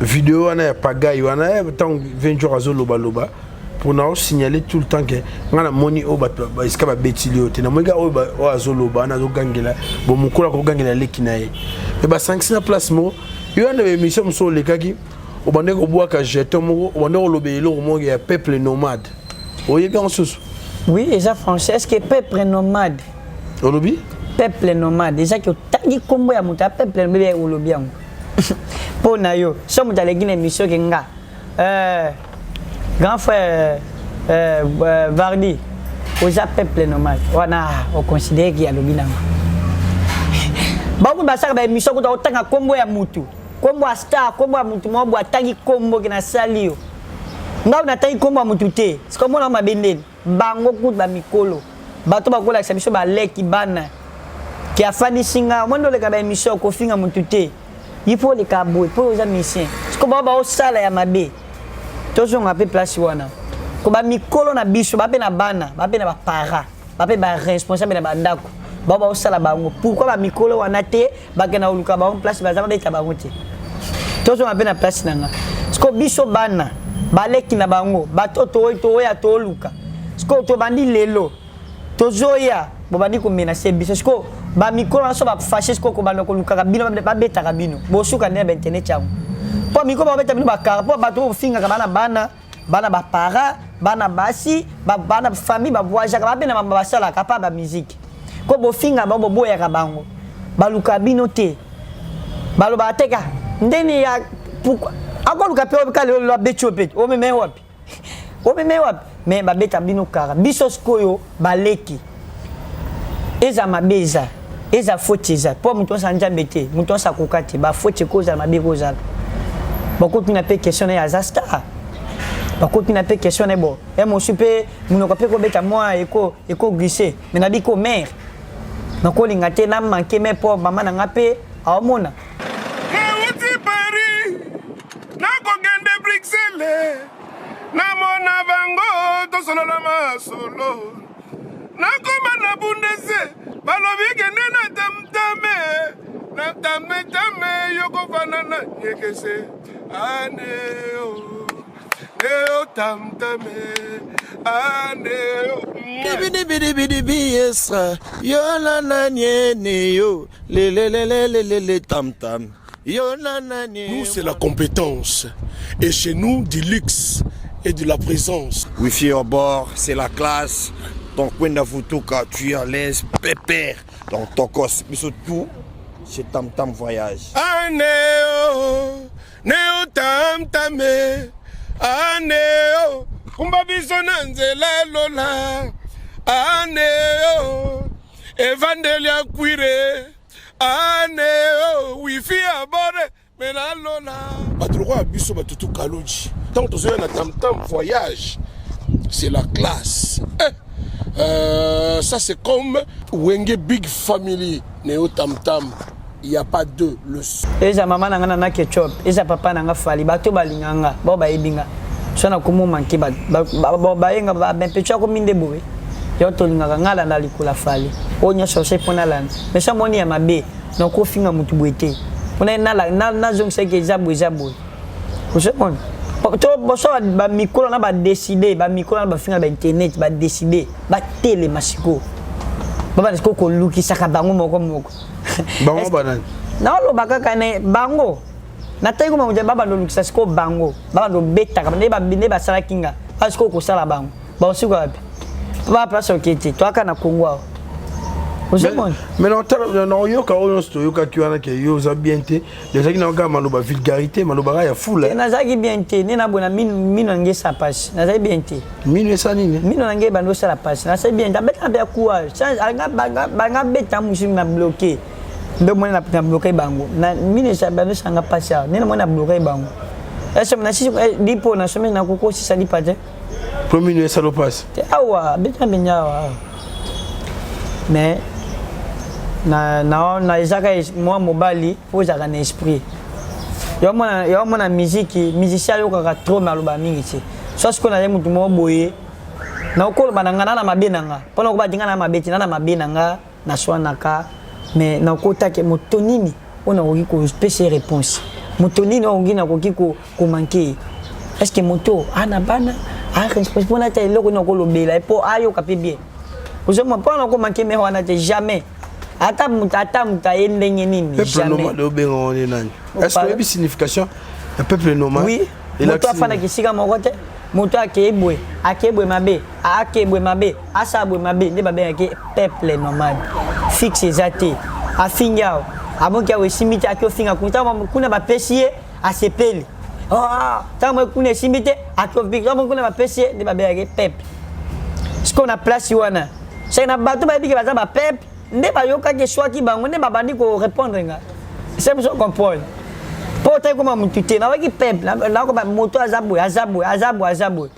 video wana ya pagai wana ntango 20 jours azolobaloba mpona osignaler tout le temps ke nga namoni oyo bato esika babetili yo te. Namoni kaka oyo azoloba wana, azogangela bo mokolo akogangela leki na ye, me basangisi na place moko. Yo wana baémission mosusu olekaki, obandaki kobwaka jeton moko, obandaki koloba eloko moko ya peuple nomade. Oyebi yango susu? Oui, eza français. Est ce que peuple nomade Olobi? Peuple nomade ezaki otangi nkombo ya moto ya peuple nomade, olobi yango mpo na yo. So moto aleki na émission ke nga grand frère Vardi oza peuple nomade wana, oconsidère ki alobi nango. Bango basalaka baémission kuta otanga nkombo ya mutu, nkombo ya star, nkombo ya mutu moko boye. Atangi nkombo ke nasali yo, ngai natangi nkombo ya mutu te. Sikomona mabe ndeni bango kutu bamikolo bato bakolakisa biso baleki bana ke afandisi nga. Omoni, oleka baémission kofinga mutu te, il faut oleka boye mpo oza musicien. Siko bao baosala ya mabe, tozonga mpe place wana ko bamikolo na biso bape na bana, bape na bapara, bape baresponsable na bandako bao baosala bango. Pourquoi bamikolo wana te bakenda koluka bango place baza, babeta bango te? Tozonga mpe na place na nga. Siko biso bana baleki na bango, bato toya toluka, siko tobandi lelo, tozoya bobandi komenacer biso. Siko bamikolo wana so bafâcher, siko kobanda kolukaka bino, babetaka bino, bosuka nde na bainternet yango. Mpo mikolo babeta bino bakara, mpo bato bofingaka bana, bana bana bapara, bana basi, bana famille bavoyageaka, babe na basalaka pa bamusique ko bofinga bango, boboyaka bango, baluka bino te, balobaka te ka ndeni ya pourquoi akoluka mpe ka lelo abeti yo mpe omeme wapi, omeme wapi. Mais babeta bino kara. Biso sikoyo baleki eza mabe, eza faute, eza mpo moto nyonso Nzambe te, moto nyonso akoka te. Bafaute ekozala, mabe ekozala. Bakotuna mpe question na ye, aza star, bakotuna mpe question na ye. Bon, ye mosu mpe monoko mpe kobeta mwa eko glisse, mais nabi ko mare nakolinga te na manke me mpo mama na nga mpe aomona. Nauti Paris, nakokende Bruxelles, namona bango, tosolola masolo. Nakoma na Bundese, balobi kende na tamtame, na tametame yokofanda na nyekese aneo neo tamtame aneo. Dibidibidibidibi esra yo na naniene yo lelelelelelele tam tam yo na nanie. Nous, c'est la compétence. Et chez nous, du luxe et de la présence. Wifi au bord, c'est la classe. Donc, Wenda Vutuka, tu es à l'aise, pépère. Donc, Tokos, mais surtout, c'est Tam Tam Voyage. Aneo, neo tam tame, aneo, kumba biso na nzela lola, aneo, evandeli ya kwire, aneo, wifi ya bore, me na lola. Bato lokola biso bato tu kaloji, ntango tozoya na tam tam voyage, c'est la classe. Eh, ça c'est comme Wenge Big Family, Neo Tam Tam. Il n'y a pas deux. Le eza mama na nga nana ketchup eza papa na nga fali bato balinga nga bao bayebi nga so nakomi manke bayenga bampeco akomi nde boye yo tolingaka nga alanda likola fali oyo nyonso ose mpo nalanda mais so amoni ya mabe nakofinga motu boye te mpona nazongisaki eza boye eza boye ozomona to boso bamikolo na badeside bamikolo na bafinga bainternet badeside batelema sikoyo babanda sikoyo kolukisaka bango moko moko. Bango banani? Naoloba kaka na bango natali koma moto babanda olukisa sikoyo bango babanda obetaka nde basalaki nga ba sikoyo kosala bango baosuka wapi ba place oke te toyaka na Congo awa ozomona. Mais naoyoka oyo nyonso toyokaki wana ke yo oza bien te, ezalaki na kaka maloba vulgarité, maloba kaka ya fula. Nazalaki bien te nde nabona mino na ngai esa pasi, nazali bien te. Mino esa nini? Mino na ngai ebandi osala pasi, nasali bien te, abetaka mpe ya courage banga beta mosusu na bloqué nde omoni na bloqué bango mino ebandi osala nga pasi awa nde namoni na bloqué bango ese nasisi lipo nasomi nakokosisa lipa te po mino esala pasi te awa abetaka mpenza awa mais na na na ezaka mwa mobali mpo ozalaka na esprit yo mona miziki musicien ayokaka trop me aloba mingi te so sikoyo nazali motu moko boye nakoloba na nga na na mabe na nga mpo nakoba te nga na mabe te na na mabe na nga naswanaka mais nakotake moto nini oyo nakoki kopesa ye réponse, moto nini oyo nakoki komanke ye, est ce que moto ana bana aresponsable mpona ata eloko nini nakolobela ye mpo ayoka mpe bien ozomona mpo nakomanke mere wana te jamais ata moto ata moto aye ndenge nini. Peuple nomade obenga wana nani? Est ce que oyebi signification ya peuple nomade? Oui, moto afandaka esika moko te, moto akei boye akei boye mabe akei boye mabe asala boye mabe nde babengaki peuple nomade. Fixe eza te, afingi awa amoki awa esimbi te aki ofinga kuna ntango kuna bapesi ye asepeli, ntango kuna esimbi te aki ofinga ntango kuna bapesi ye nde babengaki peuple. Sikoyo na place wana seke na bato bayebi ke baza bapeuple nde bayokaki eswaki bango nde babandi korépondre nga se biso comprendre mpo otaki koma motu te nawaki peuple nakoba moto aza boye aza boye aza boye aza boye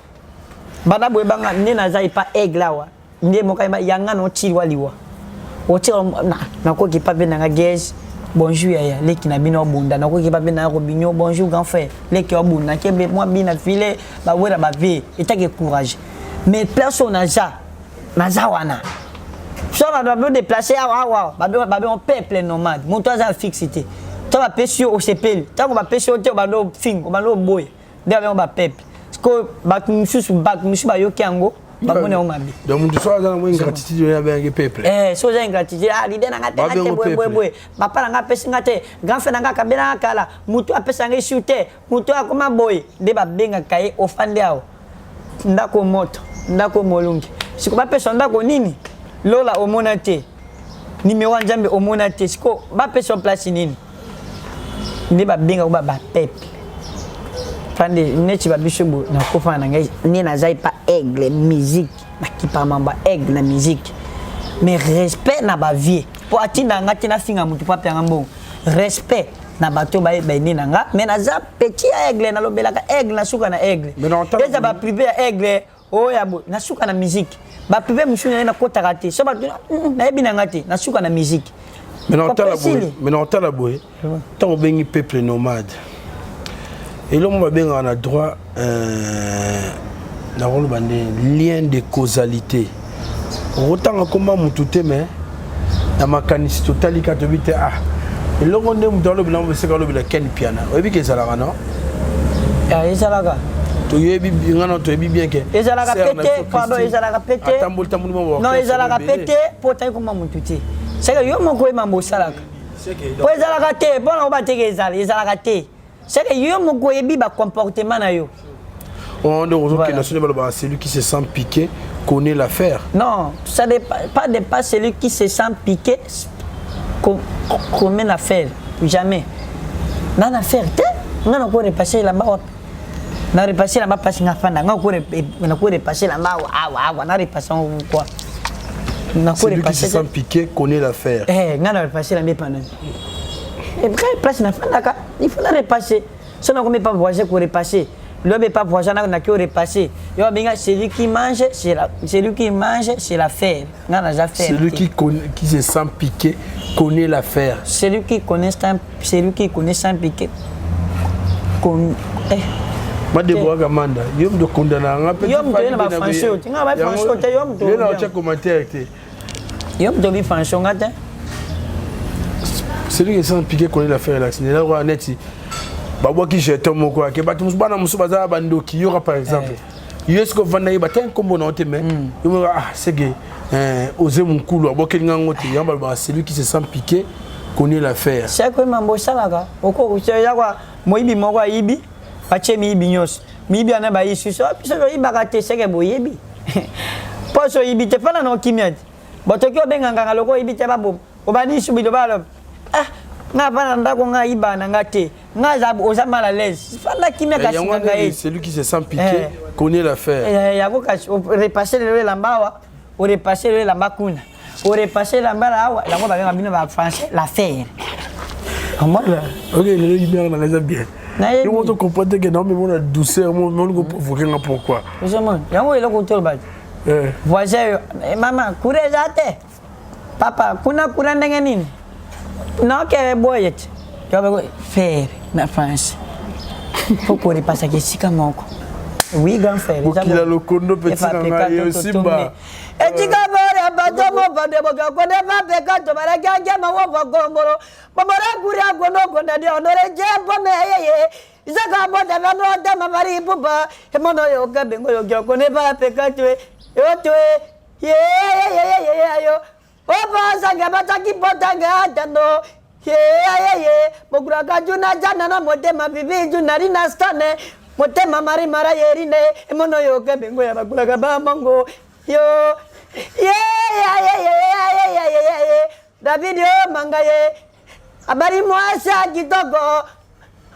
banda boye banga nde naza epa aigle awa nde moko ayeba yanga na otiliwa liwa otila nakoki epa mpe nanga geze bonjour yaya leki na bino obunda nakoki epa mpe nanga robinio bonjour grand frère leki obunda kebe mwa bina file bawela bavie etaki courage mais place oyo naza naza wana so bato babe déplace awa awa babe on peuple nomade moto aza fixe te to bapesi yo osepeli ntango bapesi yo te obanda ofinga obanda oboya nde babengo bapeuple sikoyo bato mosusu bayoki yango bamoni yango mabe. Donc moto so aza na mwa ingratitude oyo abengaki peuple. Eh, so oza ingratitude ah leader na nga te nga te boye boye boye papa na nga apesi nga te grand frère na nga akabela nga kala moto apesa nga esu te moto akoma boye nde babengaka ye ofandi awa ndako moto ndako molungi siko bapesa ndako nini lola omona te nimero ya nzambe omona te siko bapesa place nini nde babengaka ba bapeuple fande neti babiso boye nakofana na ngai nde naza epa aigle musique nakipaka mambo ya aigle na musique mais respect na bavie mpo atinda nga te nafinga motu mpo apeyanga mbongo respect na bato baye na nga mais naza petit ya aigle nalobelaka aigle nasuka na aigle eza baprivé ya aigle oyo ya boye nasuka na musique baprivé mosusu naye nakotaka te so bato nayebi na nga te nasuka na musique. Mais na otala boye ntango obengi peuple nomade eloko babengaka na droit nakoloba nde lien de causalité okotanga komba motu te mais na makanisi totali kaka toyebi te ah eloko nde moto alobela ngo esika alobela Ken Piana oyebi ke ezalaka non? Ezalaka toyebi nga na toyebi bien ke ezalaka pete pardon ezalaka pete atamboli tamboli mwa non ezalaka pete po otali komba motu te seke yo moko oyeba mbo osalaka po ezalaka te mpo na koba teke ezala ezalaka te. C'est que yo moko oyebi ba comportement na yo. Oh, nde ozokenda soki balobaka celui qui se sent piqué connaît l'affaire. Non, ça dépend pas de pas celui qui se sent piqué connaît l'affaire. Jamais. Nga na affaire te, nga na ko repasser elamba wapi? Na repasser elamba place nga fanda, nga ko na ko repasser elamba awa awa awa na repasser yango quoi? Na ko repasser. Celui qui se sent piqué connaît l'affaire. Eh, nga na repasser elamba epa nani? Et place na fandaka, il faut na repasser. So nakomi pa voisin ko repasser. Lobi pa voisin na naki repasser. Yo abenga celui qui mange, c'est la celui qui mange, c'est l'affaire. Nga naza faire. Celui qui connaît, qui se sent piqué connaît l'affaire. Celui qui connaît celui qui connaît sans piquer con eh madeboaka manda yo moto okondana nga mpe yo moto ye na bafrançais ote nga bafrançais ote yo moto ye na otya commentaire te yo moto obi français nga te. Celui qui sent piqué connaît l'affaire là. C'est là neti babwaki jeton moko ake bato mosusu bana mosusu baza na bandoki yoka par exemple eh. yo esika ovanda ye batanga nkombo na yo te mais hmm. yo moko ah seke eh, oze mokulu abwakeli nga yango te yango balobaka celui qui se sent piqué connaît l'affaire. Seko mambo osalaka okoyakwa moyibi moko ayibi batie miyibi nyonso miyibi wana bayi susu ah, biso toyibaka te seke boyebi mpo so oyibi te fana na okimia te botoki obenga nganga loko oyibi te baboma obandi su biloba alobi ah nga fana ndako nga ayiba na nga te nga oza mal à l'aise fanda kimia kasi nganga ye celui qui se sent piqué eh. connaît l'affaire eh, yango kasi orepasse lelo elamba awa orepasse lelo elamba kuna orepasse elamba na awa yango babenga bino ba français l'affaire. Ok, lelo yibiyaka nanga eza bien. Yo moto comprendre que naomi mona douceur moni ko provoquer nga pourquoi? Ozomona yango eloko toloba te. Eh. Voisin yo eh, mama kura eza te. Papa kuna kura ndenge nini? Naoke boye te. Yo faire na français. Faut korepasaka esika moko. Oui grand frère. Bokila lokondo petit na ngai yo simba. Etika bore bato mo bande boka konde pape kato baraka jama wo bokomboro. Bomora kuria kono konde de onore jempo me yeye. Isaka bonda na no dama mari pupa. Emono yo kabengo yo kyo konde pape kato. Yo twe. Ye ye ye ye ye yo. Opa sanga bataki potanga tando. Ye ye ye. Bokuraka juna jana na motema bibi juna rina stone. Motema mari mara yerine. Emono yo kabengo ya bakulaka ba mongo. Yo. Ye ye ye ye ye ye ye ye. David yo manga ye. Abali mwasi ya kitoko.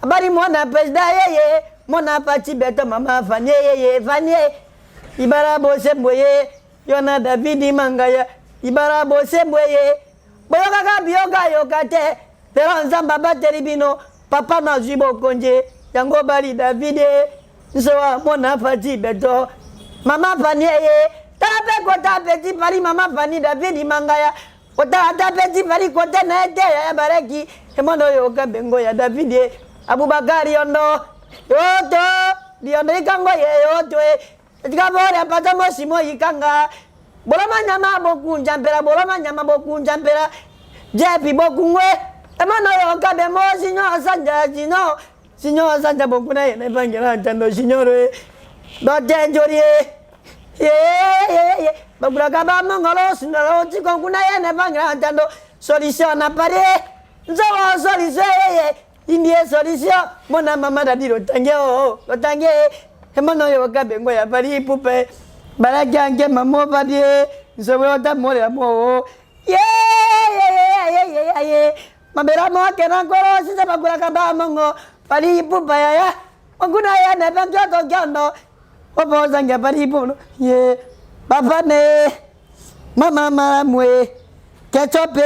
Abali mwana president ye ye. Mwana Fatshi beto mama Fanie ye ye Fanie. Ibara bosembo ye. Yo na David mangaya. Ibara bosembo ye. Boyokaka biyoka yoka te. Lelo Nzambe abateli bino. Papa nazwi bokonzi. Yango bali David. Nsowa mwana Fatshi beto. Mama Fanie ye. Tala pe kota petit Paris mama Fani David mangaya. Kota ata petit Paris kota na ye te yaya bareki. Emono yoka bengo ya David ye. Abubakar yondo. Yoto. Yondo ikango ye yoto ye. Etika bore pata mosi mo ikanga. Boloma nyama bokunja mpela boloma nyama bokunja mpela. Jepi bokungwe. Emono yoka be mosi nyo sanja sino. Signor sanja bokuna ye nepangela ntando signor e. Batenjori ye. Ye ye ye. Bakulaka ba mongolo sindalo tiko kuna ye nepangela ntando. Solution na pare. Nzowa solution ye ye. Indie solution. Mona mama dadi lotange o. Lotange. Emono yo kabengo ya pari pupe. Balajange mamo pari. Nzowe otamole mo. Ye ye ye ye ye ye. Mabera moke na nkolo sisa bakulaka ba mongo pali ipupa yaya okuna ya na banjoto kyondo opoza nge pali ipupa ye bafane mama malamwe kechope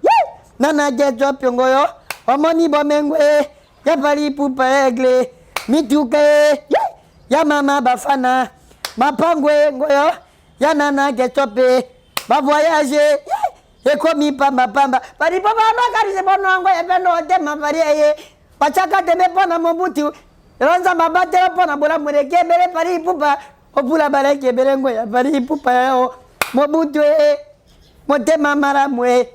ye nana kechope ngoyo omoni bomengwe ya pali ipupa egle mituke ye ya mama bafana mapangwe ngoyo ya nana kechope ba voyage ekomi pamba pamba balipo bamakanisi bonongo epeno otema pali eye bachaka tembe mpo na mobutu lelo nzambe abatela mpo na bolamu eleki ebele pali ipupa opula baleki ebele ngo ya pali ipupa yo mobutu e motema malamu e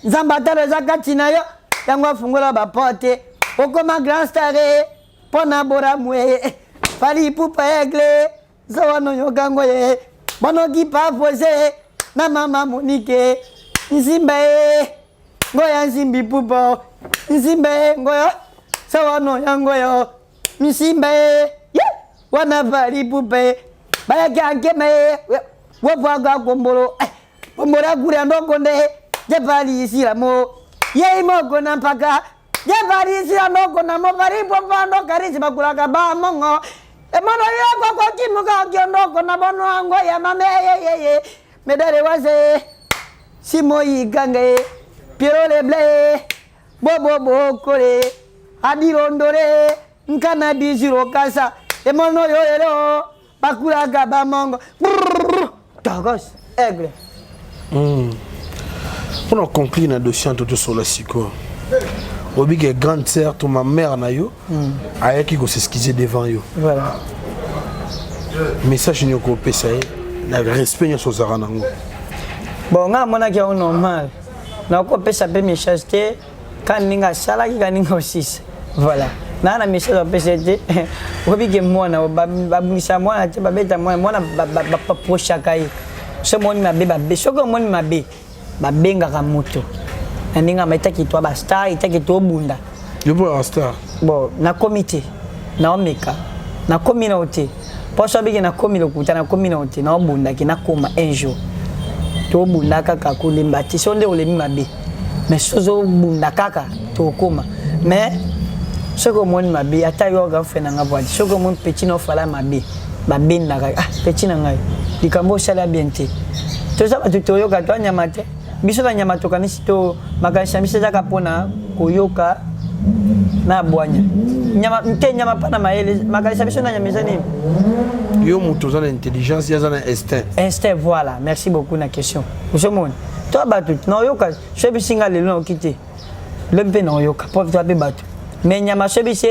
nzambe atalo eza kati na yo yango afungola baporte okoma grand star e mpo na bolamu e pali ipupa aigle Zawa no yoka ngo ye bono ki pa fose na mama Monique nzimba ye ngoya nzimbi pupo nzimba ye ngoya. Sawano yango yo misimba ye wana vali pupe bayaki ankema ye wovwaga gombolo eh, gombolo agula ndogonde jevali mo yei moko na mpaka jevali ndogo na movali povando karisi bakulaga bamongo emono yokokokimuka kyondoko na bono ango ya mame yeyeye medare waze simoyigange piero leble bobo bokole adirondore nkana biziro kasa emono yoyelo bakulaga bamongo togos aigle. Mpona conclure na dossier anto tosola sikoyo, oyebi ke grande sœur to ma mère na yo ayaki kos'excuser devant yo. Voilà. Message nini okopesa ye na respect nyonso ozalaka nango? Bon, nga amonaki yango normal, nakopesa mpe message te ka ndenge asalaki, ka ndenge osisa. Voilà, naa na message apesa ye te. Oyebi ke mwana babungisa mwana te, babeta mwana, mwana baprochaka ye. So omoni mabe, babe, soki omoni mabe, babengaka moto na ndenge ama etaki to bastar, etaki to obunda. Yo mpo ya star? Bon, nakomi te, naomeka, nakomi nao te. Mpo so abiki nakomi lokuta, nakomi nao te, naobundaki nakoma un jour. Tobunda kaka, kolemba te. So nde olembi mabe, mais so ozobunda kaka, tokóma. Mais soki omoni mabe, ata yo grand frère na nga voidi, soki omoni petit na ofala mabe, babendaka: "Ah, petit na ngai, likambo osala bien te." Toza bato, toyoka, to anyama te. Biso na nyama tokanisi to makanisi na biso ezaka mpona koyoka na bwanya. Nyama te, nyama mpa na mayele. Makanisi na biso na nyama eza nini? Yo moto oza na intelligence, ye aza na instinct. Instinct, voilà, merci beaucoup na question. Ozomona, to bato naoyoka, so ebisi nga lelo, nayoki te, lobi mpe naoyoka, po toa mpe bato. Mais nyama, so ebisi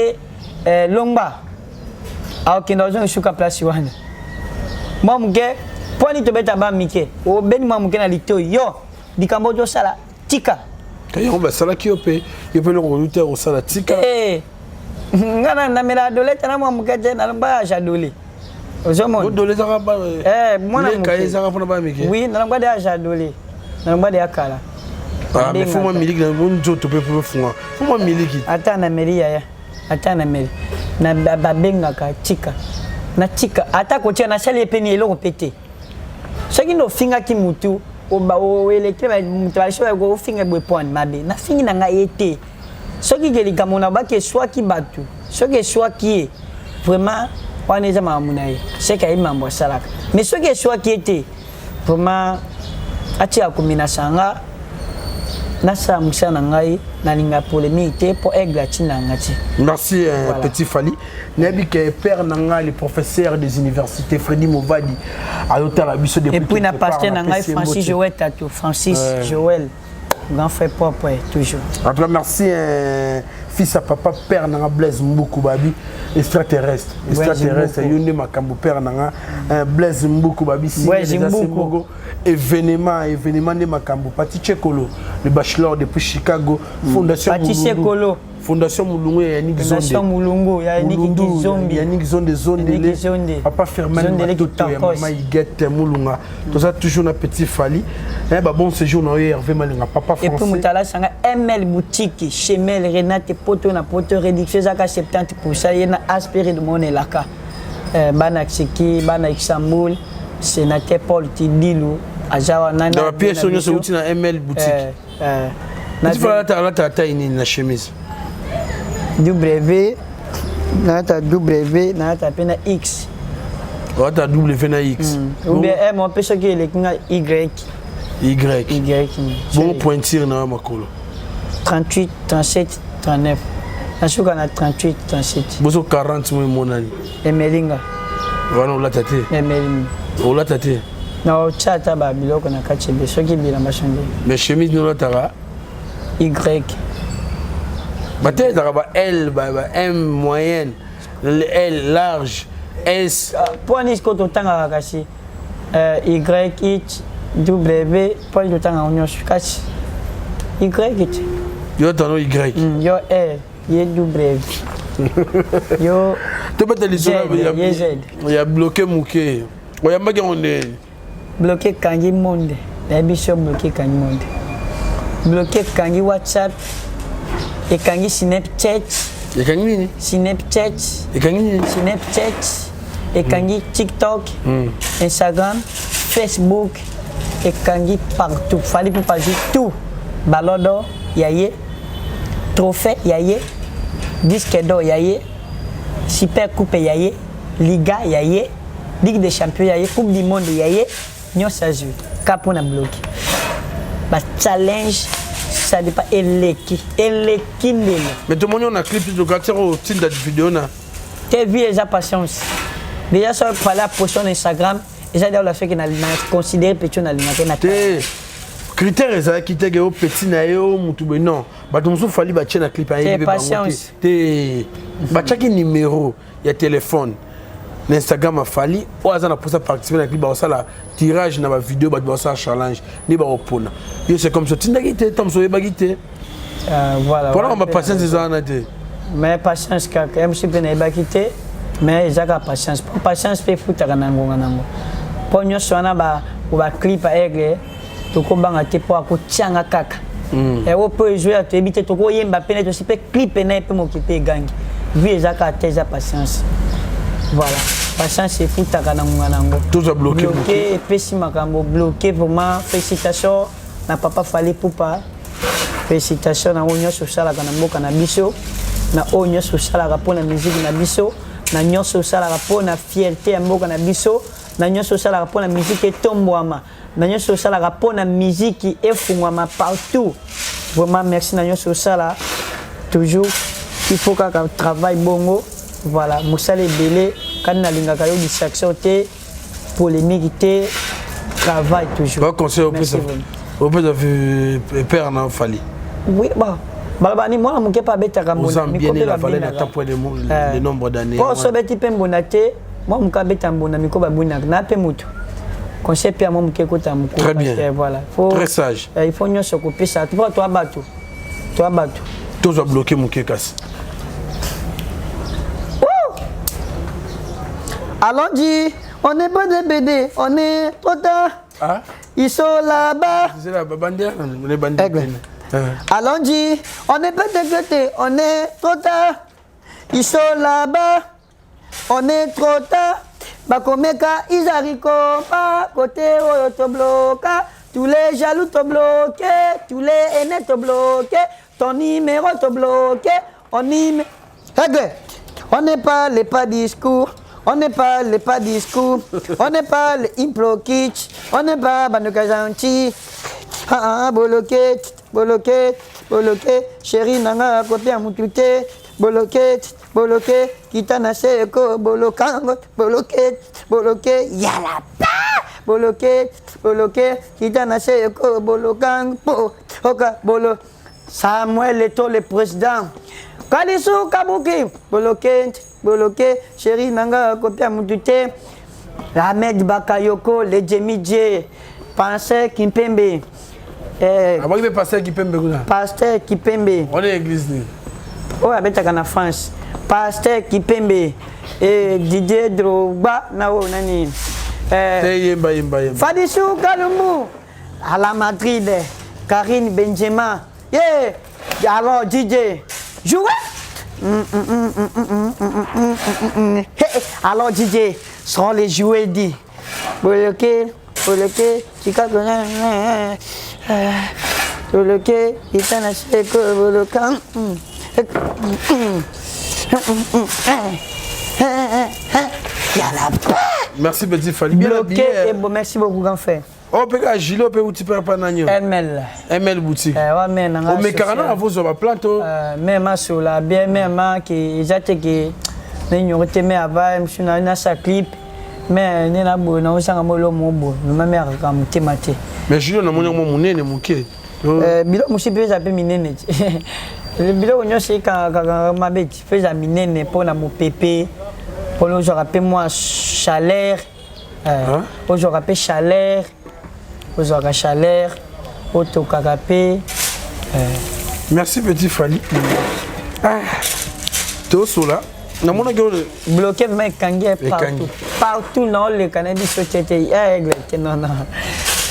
eh, longba, akokende, azonga suka place wana. Mwa moke mpo ani tobeta ba mike, obeni mwa moke na litoi yo, likambo ozosala, tika. Yango basalaki yo mpe, yo mpe eloko oyu te kosala, tika. Eh, nga na namela adole te na mwa moke te, nalomba ya jadole, ozomona. Odole ezaka? Eh, mwana moke ezaka mpona bana mike. Oui, nalongwa de ya jadole, nalongwa de ya kala. Ah, mais faut mwa miliki na nzoto mpe po funga, faut mwa miliki. Ata nameli yaya, ata nameli na babengaka tika, natika ata kotika, nasali ye peni eloko mpe te. Soki nde ofingaki mutu, eleki moto baliso ofinga boye poane mabe, nafingi na ngai ye te. Soki ke likambo na baki eswaki bato, soki eswaki ye vraiment, wana eza makambo na ye, seke ayebi makambo asalaka. Mais soki eswaki ye te vraiment, atika kominasa nga, nasala mosala na ngai, nalinga polémique te, mpo aigle atinda nga te. Merci voilà. Petit Fally, nayebi ke père na ngai, le professeur des universités Freddy Movadi, azotala biso. Et puis na pasteur na ngai Francis Joël Tato, Francis ouais. Joël, grand frère propre toujours. En tout cas merci, fils à papa, père na nga Blaise Mbuku, babi extraterrestre, extraterrestre, yo nde makambo, père na nga Blaise Mbuku, babi Mbuku. Événement, événement nde makambo. Pati Chekolo, le bachelor depuis Chicago, fondation Pati Chekolo. Fondation Mulungu ya Yannick Zonde. Fondation Mulungu ya Yannick Zombi. Yannick Zonde Zondele. Papa Fermin Matoto ya Mama Iguette Mulunga. Toza toujours na Petit Fally. Eh ba bon séjour na yo Hervé Malinga papa français. Et puis mutala sanga ML boutique chez Mel Renate Poto na Poto, réduction ezaka 70% ye na aspiré de mon elaka. Euh, bana Tsiki, bana Istanbul, sénateur Paul Tidilu aza wana. Na pièce nyonso uti na ML boutique. Euh, Petit Fally alata alata taille nini na chemise? W, nalata W, nalata mpe na X. Olata W na X? Ou bien M mpe, soki eleki nga Y. Y. Y. Bongo pointure na yo makolo? 38, 37, 39, nasuka na 38, 37. Boso 40 mo emonani. Emelinga. Wana olata te? Emelinga. Olata te? Na otya ata babiloko na kati ebe, soki bilamba change. Mais chemise nini olataka? Y. Bate ezalaka ba L, ba M moyenne, L large, S. Mpo ani sikoyo totangaka kasi Y, X, W, mpo ani totangaka nyonso kasi Y te? Yo tano Y. Yo L, ye W, yo Tobeta lisolo ya bloqué moke. Oyambaki yango ndenge? Bloqué ekangi monde, nayebi so bloqué ekangi monde, bloqué ekangi WhatsApp, ekangi Snapchat. Ekangi nini? Snapchat. Ekangi nini? Snapchat. Ekangi TikTok, Instagram, Facebook, ekangi partout. Fally Ipupa azwi tout. Ballon d'or ya ye, trophée ya ye, disque d'or ya ye, super coupe ya ye, liga ya ye, ligue des champions ya ye, coupe du monde ya ye, nyonso azwi ka mpo na bloke ba challenge ça dépend eleki eleki ndelo. Mais tomoni na clip tokati otinda video na te vie eza patience déjà so fallait aposte na Instagram eza déjà soki na considéré petit nalingaka na te critère ezalaki te ke o petit na ye o mutu boye. Non, bato mosusu Fally batie na clip ayebi mpe bango te te. Batiaki numéro ya telefone na Instagram a Fally oyo aza na mposa participer na clip, bakosala tirage na bavideo, bato bakosala challenge nde bakopona yo. C'est comme ça otindaki te, ntango mosusu oyebaki te. Voilà. Mpona bapatience eza wana te. Mais patience kaka mc mpe nayebaki te, mais eza kaka patience, po patience mpe efutaka na ngonga nango, mpo nyonso wana baclip aigle tokobanga te, mpo akotianga kaka yango mpo ezwi ya toyebi te, tokoyemba mpe nde tosi mpe clip na ye mpe moki mpe egangi. Vie eza kaka te, eza patience. Voilà, patience efutaka na ngonga nango. Tozwa bloqué. Bloqué epesi makambo bloqué. Vraiment, félicitation na papa Fally Ipupa, félicitation na oyo nyonso osalaka na mboka na biso, na oyo nyonso osalaka mpo na musique na biso, na nyonso osalaka mpo na fierté ya mboka na biso, na nyonso osalaka mpo na musique etombwama, na nyonso osalaka mpo na musique efungwama partout. Vraiment, merci na nyonso osala. Toujours il faut kaka travail bongo. Voilà, mosala ebele kani nalingaka yo, distraction te, polémique te, travail toujours. Conseil opesa, opesa père na Fally? Oui, bon, baloba ni mwana moke mpe abetaka. Mbonda nombre d'années. Po so obeti mpe mbonda te, mwa moke abeta mbonda, miko babwinaka na mpe motu conseil mpe ya mwa moke ekota mokolo. Très bien. Voilà. Faut, très sage. Il faut nyonso kopesa mpo toa bato, toa bato. Tozwa bloqué moke kasi. Allons-y, on n'est pas des BD, on est trop tard. Ah? Ils sont là-bas. C'est là, bandit, les bandits. Allons-y, on n'est pas des côté, on est trop tard. Ils sont là-bas, on est trop tard. Bakomeka Izariko, pas côté oyo tobloka. Tous les jaloux te bloqué, tous les haineux te bloqué, ton numéro te bloqué, on y On n'est pas les pas discours. On n'est pas les pas discours, on n'est pas les impro kitsch, on n'est pas bandoka gentil. Ah, ah, bloqué, bloqué, bloqué, chéri nanga kopia mutu te, bloqué, bloqué, kita na seko, bolokango, bloqué, bloqué, yala pa, bloqué, bloqué, kita na seko, bolokango, po, oka, bolo. Samuel Eto'o le président. Kalisu Kabuki, bloqué, bloqué, chéri nanga kopia mutu te. Ahmed Bakayoko, le Jemi J, Pasteur Kimpembe. Eh, abaki mpe pasteur Kipembe kuna. Pasteur Kipembe. Wana église nini? Oyo abetaka na France. Pasteur Kipembe. Eh, Didier Drogba na oyo nani? Eh, te yemba, yemba, yemba. Fadisu Kalumbu à la Madrid, Karine Benzema. Yeah. Alors DJ, jouez. Hey, alors DJ, seront les jouets dit. Bloqué, bloqué, Chicago, bloqué, Itana Seko, bloqué. Yala. Merci petit Fally, bien. Bloqué et bon, merci beaucoup grand frère. Oyo mpe kaka gilet mpe uti mpe pa nani? ML. ML boutique. Wa me nanga. Omekaka na avozwa baplante o? Me masola bien, me ma ke eza te ke naignore te, me ava mosu nasa clip me nde na boye naosanga mo elo mo boye vraimen me akaka motema te. Mais gilet namoni yango monene moke. Biloko mosusu mpe eza mpe minene ti, biloko nyonso ekangaka mabe ti mpe eza minene mpona mopepe, mpona ozwaka mpe mwa chaleur, ozwaka mpe chaleur, ozwaka chaleur, otokaka mpe. Merci petit Fally. Ah, tosola namonaki oyo. Bloqué vraiment, ekangi ye partout, partout naoleka na biso te te, aigle te, non non.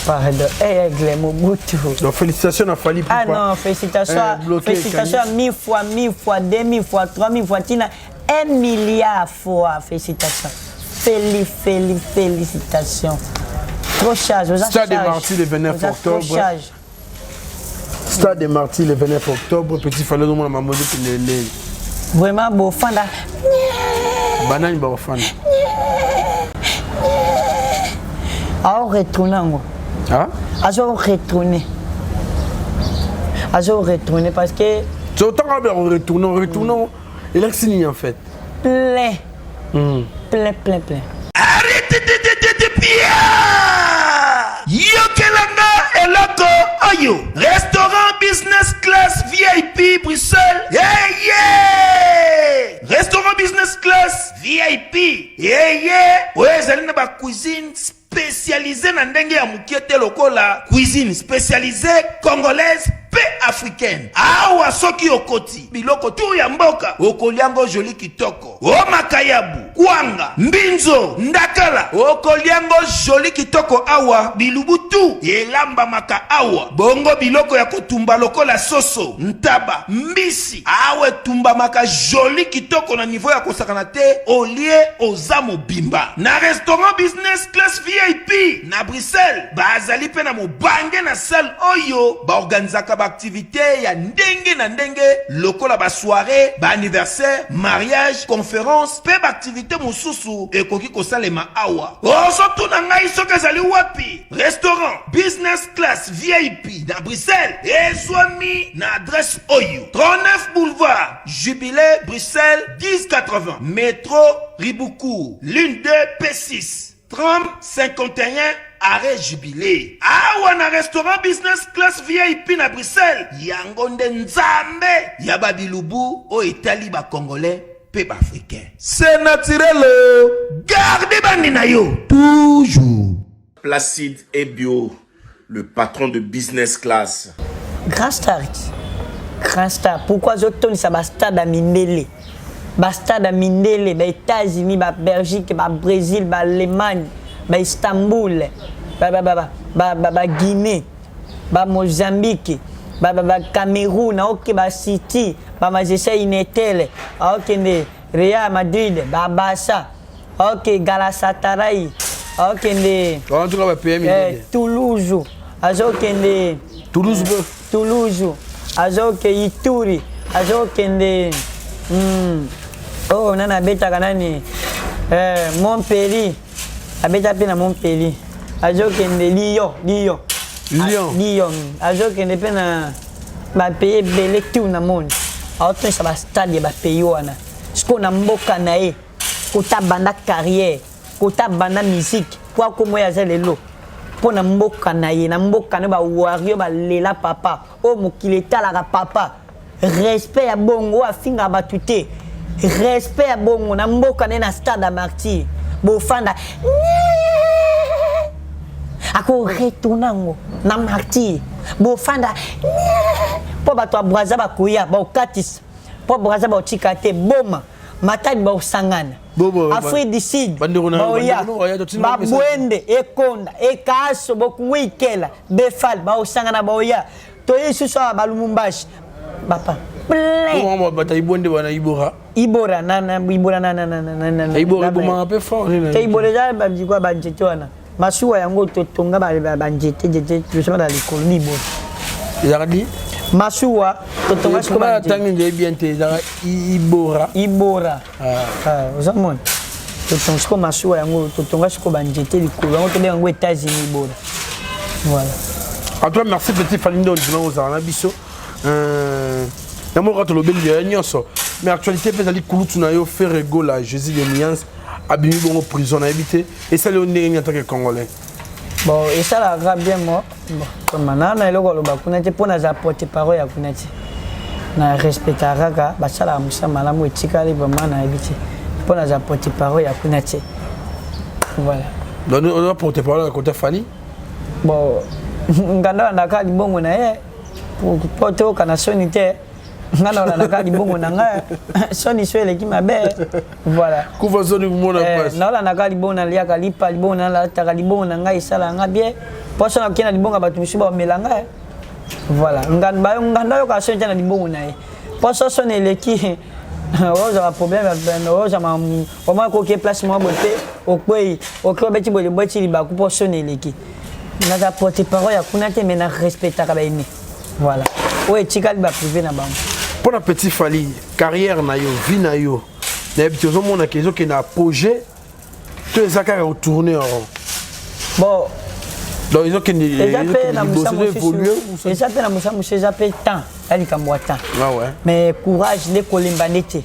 Pardon, eh, Aigle Mobutu. Donc félicitations à Fally Ah non, félicitations, eh, félicitations à mille fois, mille fois, 2000 fois, 3000 fois, tina, un milliard fois, félicitations. Féli, féli, félicitations. Trop charge, Stade des Martyrs le 29 octobre. Trop charge. Stade des Martyrs le 29 octobre, petit Fally nous maman le Vraiment beau fanda. Banani ba fanda. Ao retourner yango. Ah? Azo retourner. Azo retourner parce que Tu autant qu'on retourner, retourner. Et là c'est en fait. Plein. Mm. Plein plein plein. Arrête yokela nga eloko oyo restaurant business class vip bruxelles yeye yeah, restaurant business class vip yeye oyo ezali na bacuisine spécialisée na ndenge ya mokie te lokola cuisine spécialisée congolaise mpe africaine awa soki okoti biloko tu ya mboka okoliango joli kitoko o makayabu kwanga mbinzo ndakala okoliango joli kitoko awa bilubu tu elambamaka awa bongo biloko ya kotumba lokola soso ntaba mbisi awa etumbamaka joli kitoko na niveau ya kosakana te olie oza mobimba na restaurant business class vip na bruxelles bazali mpe na mobange na salle oyo baorganizaka baaktivite ya ndenge na ndenge lokola basoirée baanniversaire mariage conférence mpe baaktivite mosusu ekoki kosalema awa ozotuna ngai soki ezali wapi restaurant business class vip na bruxelles ezwami na adresse oyo 39 boulevard jubilé bruxelles 1080 métro ribucourt l'une 2 p6 tram 51 arrêt jubilé awa na restaurant business class vip na bruxelles yango nde nzambe ya babilubu oyo etali bacongolais mpe baafricain c'est naturel garde bandi na yo toujours Placide Ebio, le patron de business class. Grand star. Grand star. Pourquoi azotondisa bastade ya mindele bastade ya mindele baétats-unis babelgique babrésil baallemagne baistanbul baguinée bamozambique bacameroun aoke bacity bamagicien inetele aokende real madrid babasa aoke galasatarai aokende eh, toulouse azokende toulouse eh, toulouse azoke ituri azokende mm, oh nani abetaka nani eh, montpellier abeta mpe na montpellier azokende lyon lyon lyon lyon azokende mpe na bapays ebele tout na monde aotongisa bastade ya bapays wana sikoyo na mboka na ye kota banda carrière kota banda musique po akoma oyo aza lelo mpo na mboka na ye na mboka na bawario balela papa oyo mokili etalaka papa respect ya bongo oyo afingaka bato te respect ya bongo na mboka na ye na stade ya martyr bofanda akoretourne yango na martyr bofanda mpo bato ya braza bakoya bakokatisa mpo braza bakotika te boma matadi bakosangana afrique du sud baoya babwende ekonda ekaso bokuwikela befal baosangana baoya toye lisusu awa balumumbashi bapa plein bata ibonde wana ibora ibora na na ibora na na na na na ibora ibomaka mpe fort te ibora eza babikwa banzete wana masuwa yango totonga banzete nzete tosema na likolo ni ibora ezalaka di masuwa totonga sikoyo ntangi nde bien te ezalaka ibora ibora ah. ozomona totonga sikoyo masuwa yango totonga sikoyo banzete likolo yango tobenga yango états-unis ibora voilà en tout cas merci petit Fally nde ondima ozala na biso euh, na moko tolobeli ya nyonso mais actualité mpe ezali kulutu na yo Ferre Gola Jésus de Nuance abimi bongo prison nayebi te esali yo ndenge nini en tant que congolais bon esalaka bien mo bon naa na eloko aloba kuna te mpo naza porte parole ya kuna te na respectaka kaka basalaka mosala malamu etikali vraiment nayebi te mpo naza porte parole ya kuna te voilà donc oza porte parole ya kota Fally bon nganda landaka libongo na ye mpo toyokana soni te nga na olandaka libongo na ngai soni so eleki mabe voilà kufa soni komona eh, pasi naolandaka libongo naliaka lipa libongo nalataka libongo na ngai esalaka nga bien. Poso na kena libonga bato mosusu baomela ngai. Eh. Voilà, nganda nganda yoka soni te na libongo na ye. Poso soni eleki ozala problème ozala omoi koke place moko boye mpe okwei oke obeti boye obeti libaku mpo soni eleki. Naza porte parole ya kuna te mais na respectaka baine. Voilà. Oyo etikali ba privé na bango. Mpo na petit Fally, carrière na yo, vie na yo, nayebi te ozomona ke ezokende apogée to eza kaka kotourne en rond bon donc ezokende eza mpe na mosala mosusu eza mpe na mosala mosusu eza mpe temps ya likambo ya temps ah ouais. mais courage nde kolemba nde te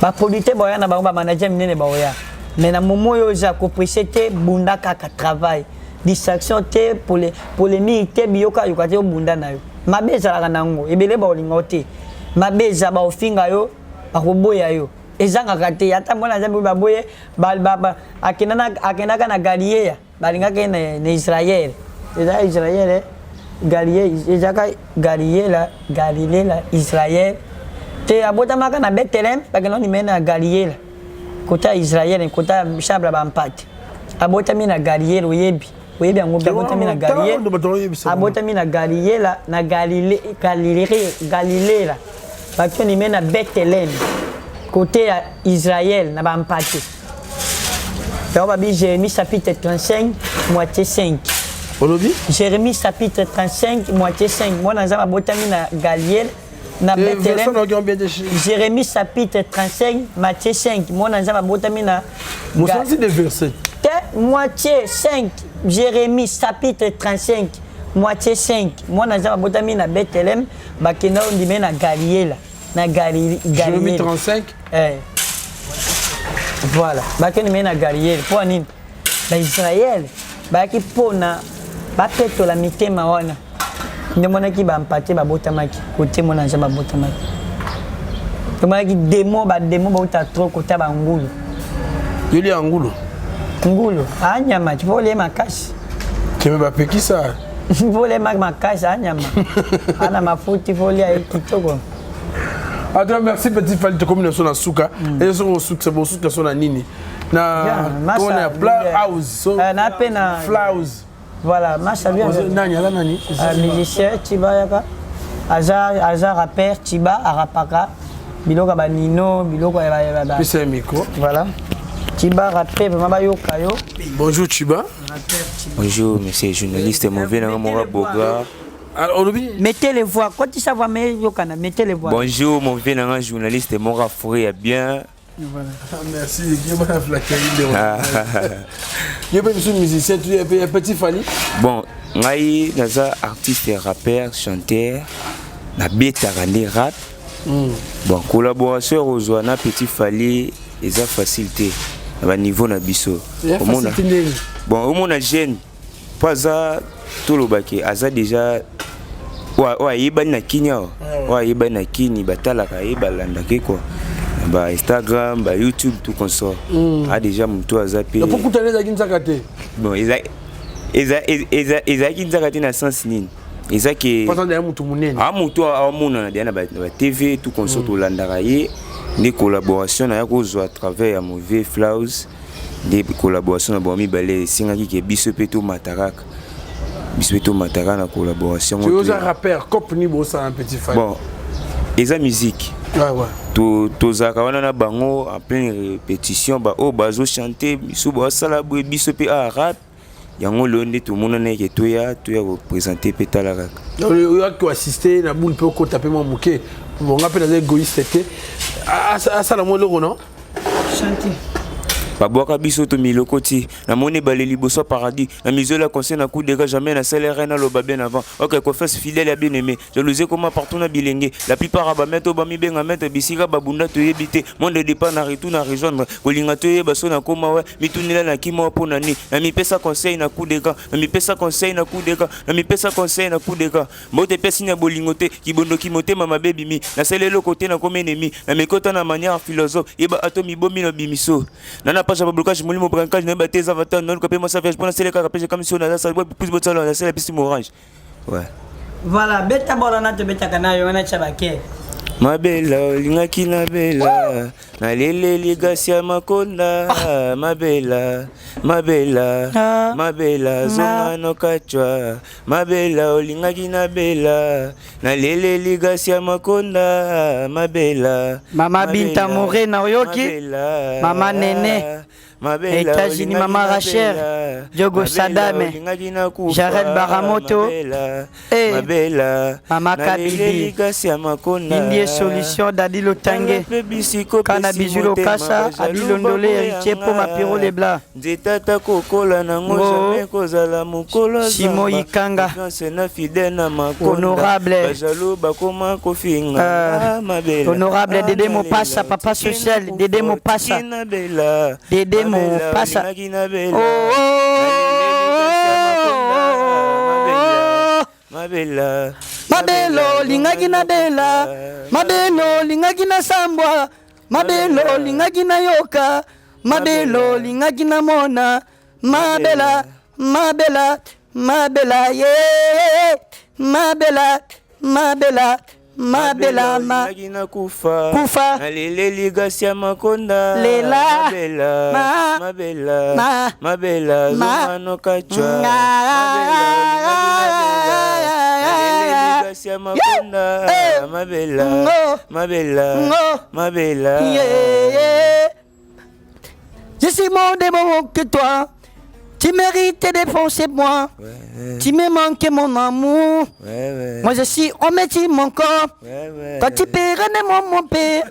baproducteur baoya na bango bamanager minene baoya mais na momo oyo oza kopresse te bunda kaka travail distraction te polémique te biyoka yoka te obunda na yo mabe ezalaka na yango ebele baolinga yo te mabe eza baofinga yo bakoboya yo ezangaka te ata mwana nzambe oyo baboye akendaka na galileya balingaka ye na israel eza israel eh? Galilée ezaka galilela galilela israel te abotamaka na bethelem bakenda ondima na galilela kota ya israel kota ya chambre ya bampate abotami na galilela oyebi oyebi yango mpe abotami na galilée abotami na galilela na galile galilela bakende me na bethelem kote ya israel na bampate yango babi jérémie chapitre 35 moitié 5 olobi jérémie chapitre 35 moitié 5 mwana nzambe abotami na galiele na eh, Bethléem. Jérémie chapitre 35, Matthieu 5. Mwana Nzambe abotami na Mosanzi de verset. Te moitié 5. Jérémie chapitre 35, moitié 5. Mwana Nzambe abotami na Bethléem, bakenda ondime na Galiela, na Galilée. Jérémie 35. Eh. Voilà, bakende me na Galilée. Mpo nini? Ba Israël bayaki mpona bapetola mitema wana. Nde monaki bampate babotamaki kote mwana nzambe abotamaki. Tomonaki demo bademo bauta trop kota bangulu. Yoli ya ngulu. Ngulu anyama ti olie makasi. Keme bapekisa. Olie makasi anyama. Ana mafuti folia ye kitoko. Attends, merci petit Fally tokomi na so na suka. Mm. Et so osukisa bosukisa so na nini? Na kona pla house so. Eh, na pe na flowers. Voilà, Masha bien. Nani aza nani? Uh, musicien Chiba yaka. Aza aza rappeur Chiba arapaka biloko ya ba Nino, biloko ya ba ba. Pesa micro. Voilà. Chiba rappeur vraiment bayoka yo. Bonjour Chiba. Bonjour monsieur journaliste mauvais na mora boga. Olobi mettez les voix kotisa voix mais yokana mettez les voix. Bonjour mon vieux nanga journaliste mora forêt ya bien. Voilà. Ah, merci, Yo pe biso musicien tu ya petit Fally. Bon, ngai naza artiste rappeur, chanteur, nabetaka nde rap. Mm. Bon, collaboration kozwa na petit Fally eza facile te na ba niveau na biso. Omona. Bon, omona jeune po aza toloba ke aza deja oyo ayebani na kini awa ah oyo ayebani na kini batalaka ye balandaka ye kua na ba instagram ba youtube tout consort mm. a deja motu aza mpe okutana ezalaki nzaka te bon ezalaki nzaka te na sens nini eza ke a motu amonana deja na ba tv tout consort mm. tolandaka ye nde collaboration na ya kozwa à travers ya mauvais flowers nde collaboration na bango mibale esengaki ke biso mpe tomata kaka biso mpe tomata kaka na collaboration tu oza rappeur cop ni bosala petit fan bon eza musique ah ouais. tozalaka wana na bango en pleine répétition baoyo bazochante biso basala boye biso mpe a ah, rap yango lelo nde tomonana eke toya toya kopresente mpe tala kaka oyaki koassiste na boule mpe okota mpe mwa moke bonga mpe naza égoïste te asala mwa eloko non Chanter. Babwaka biso to milokoti namoni ebale liboso ya paradis na mizola conseil na coup de jamais na sala rien naloba bien avant ok confesse fidèle ya bien aimé jalousie ekoma partout na bilenge la plupart ya bamete oyo bamibenga maître bisika babunda toyebi te monde départ na retour na rejoindre kolinga toyeba so nakoma we mitunela na kima mpo na nini na mipesa conseil na coup de camp na mipesa conseil na coup de camp na mipesa conseil na coup de camp Mbote epesi na bolingo te kibondoki motema mabe ebimi nasali eloko te nakomi ennemi na mekota na manière philosophe yeba ato mibomi na bimiso na na page ya bablocage molimo brancage nayeba te eza vata naluka mpe mwasi vierge mpo nasele kaka pese kamisi oyo naza sala plus bosala nasala pesi morange ouais Voilà, beta bola na tobetaka na yo wana tya bake. Mabela olingaki nabela naleleli gasi ya makonda ah. Mabela mabela ah. Mabela zonga nokacwa mabela olingaki nabela naleleli gasi ya makonda mabela. Mama Binta Morena oyoki mama Nene États-Unis, Maman Rachel, Diogo Sadame, Jared Baramoto, eh, Mama Kabibi, Indie Solution, Dadi Lotange, Kana Bijou Lokasa, Adi Londole, Héritier Poma Piro Lebla, nzetata kokola nango jamais kozala mokolo Simo Ikanga, na fidèle na honorable bajaloux bakoma kofinga euh, mabela honorable Dédé Mopassa, papa social Dédé Mopassa, Dédé Mopassa. Oh, oh, mabela mabelo olingaki nabela mabelo olingaki nasambwa mabelo olingaki nayoka mabelo olingaki namona mabela mabela mabela ye mabela mabela mabela ma olingaki nakufa kufa naleleli gasi ya makonda lela mabela ma mabela ma mabela ma zonga nokacwa nga mabela olingaki nabela naleleli gasi ya makonda Eh. mabela Ngo. mabela Ngo. mabela Yeah. Je suis mon démon que toi. Tu mérites de défoncer moi. Tu me manques mon amour. Ouais, ouais. Moi je suis homme et tu mon corps. Ouais, ouais. Quand tu paierais de mon père,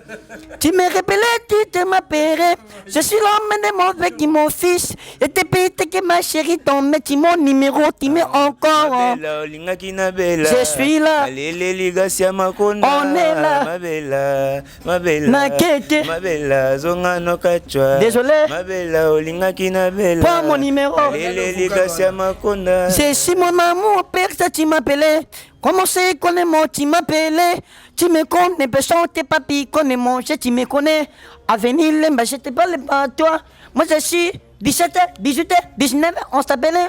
tu me rappelais, tu te m'appellerais. Je suis l'homme de mon père qui mon fils. Et te pète que ma chérie, ton mais tu mon numéro, tu mets encore. mabela olingaki nabela Je suis là. naleleli gasi ya makonda On est là. mabela mabela Nakete. mabela zonga nokacwa Désolé. mabela olingaki nabela Prends mon numéro. naleleli gasi ya makonda C'est si mon amour, père, ça tu m'appelais. Comment c'est connais moi, tu m'appelais. Tu me connais, personne, t'es papi, connais moi, je tu me connais. Avenir, Lemba, je te parle pas à toi. Moi, je suis 17h, 18h, 19h, on s'appelait.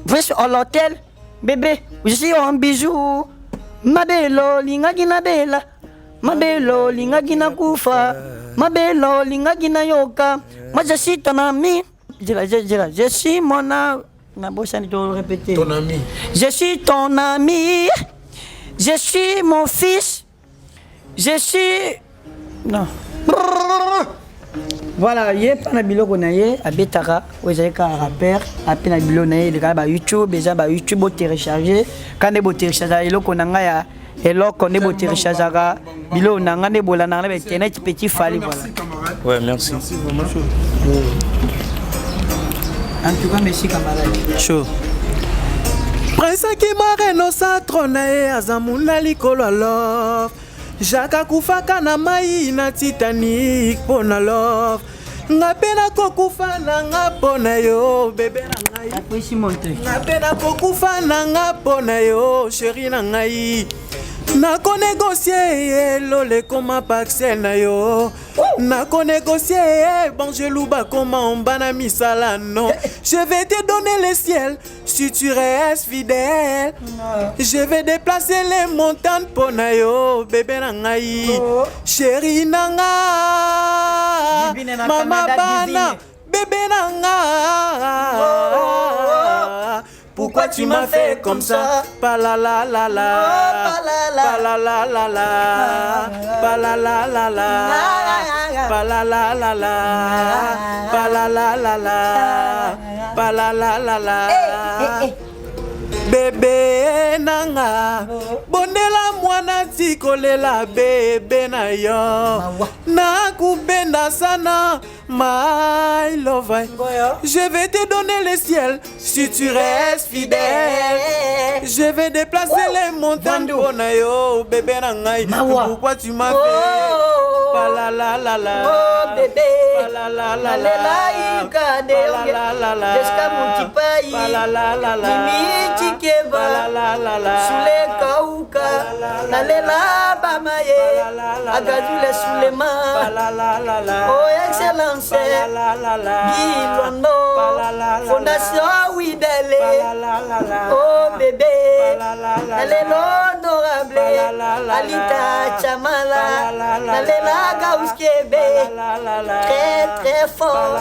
Viens sur l'hôtel, bébé, je suis en bijou. Mabelo, lingaki na bela. Mabelo, lingaki na kufa. Mabelo, lingaki na yoka. Moi, je suis ton ami. Je, je, je, je suis mon ami. Nabosani to répéter. Ton ami. Je suis ton ami. Je suis mon fils. Je suis. Non. Voilà, ye mpa na biloko na ye abetaka oyo ezali kaka rapper ape na biloko na ye elekaka ba YouTube eza ba YouTube botélécharge ka nde botéléchargeaka eloko na ngai ya eloko nde botéléchargeaka biloko na ngai nde bolandaka na bainternet petit fali voilà. Merci camarade. Ouais, merci. Merci vraiment. En tout cas, merci camarade. Chaud. Prince akima renosa tro na ye aza muna likolo ya love jacques akufaka na mai na titanic mpo na love nga mpe nakokufa na nga mpo na yo bebe na ngai Apesi monte. nga mpe nakokufa na nga mpo na yo sheri na ngai nakonegocie ye lola ekoma parcelle na yo nakonegocie ye bangelu bakoma omba na misala no je vais te donner le ciel si tu restes fidèle je vais déplacer les montagnes mpo na yo bebe na ngai sheri na nga Divine na mama Canada, bana divine. bébé na nga Pourquoi tu m'as fait comme ça? Pa la la la la. Pa la la la la. Pa la la la la. Pa la la la la. Pa la la la la. Pa la la la la. Bebe nanga bondela mwana tikolela bebe na yo nakubenda sana my lover je vais te donner le ciel si tu restes fidèle je vais déplacer les montagnes mpo na yo bebe na ngai Mawa. pourquoi tu m'as fait Oh. Pa la la la la Oh bébé, Pa la la la la nalela ikade Pa la la la la Jessica Mutipai, Pa la la la la Jimmy Chikeba, Pa la la la la Sule Kauka, nalela Bamaye, Pa la la la la. Agazule Sulema, Pa la la la la Oh Excellence, Pa la la la la Guy Loando, Pa la la la la. Fondation Widele, Pa la la la la Oh bébé, Pa la la la la. nalela adorable Alita Chamala nalela Gauskebe très très fort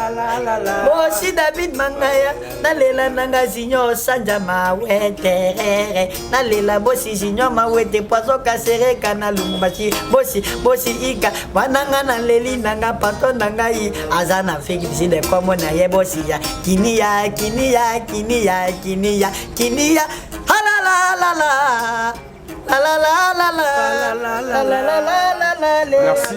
Bosi David Mangaya nalela nanga Junior Sanja Maweterere nalela Bosi Junior Mawete Poison Kasereka na Lumbashi Bosi Bosi Ika wana nga naleli nanga patron na ngai aza na Afrique du Sud kombo na ye Bosi ya Kiniya Kiniya Kiniya Kiniya Kiniya Alalalala la la la la la la la la la la la la. Merci.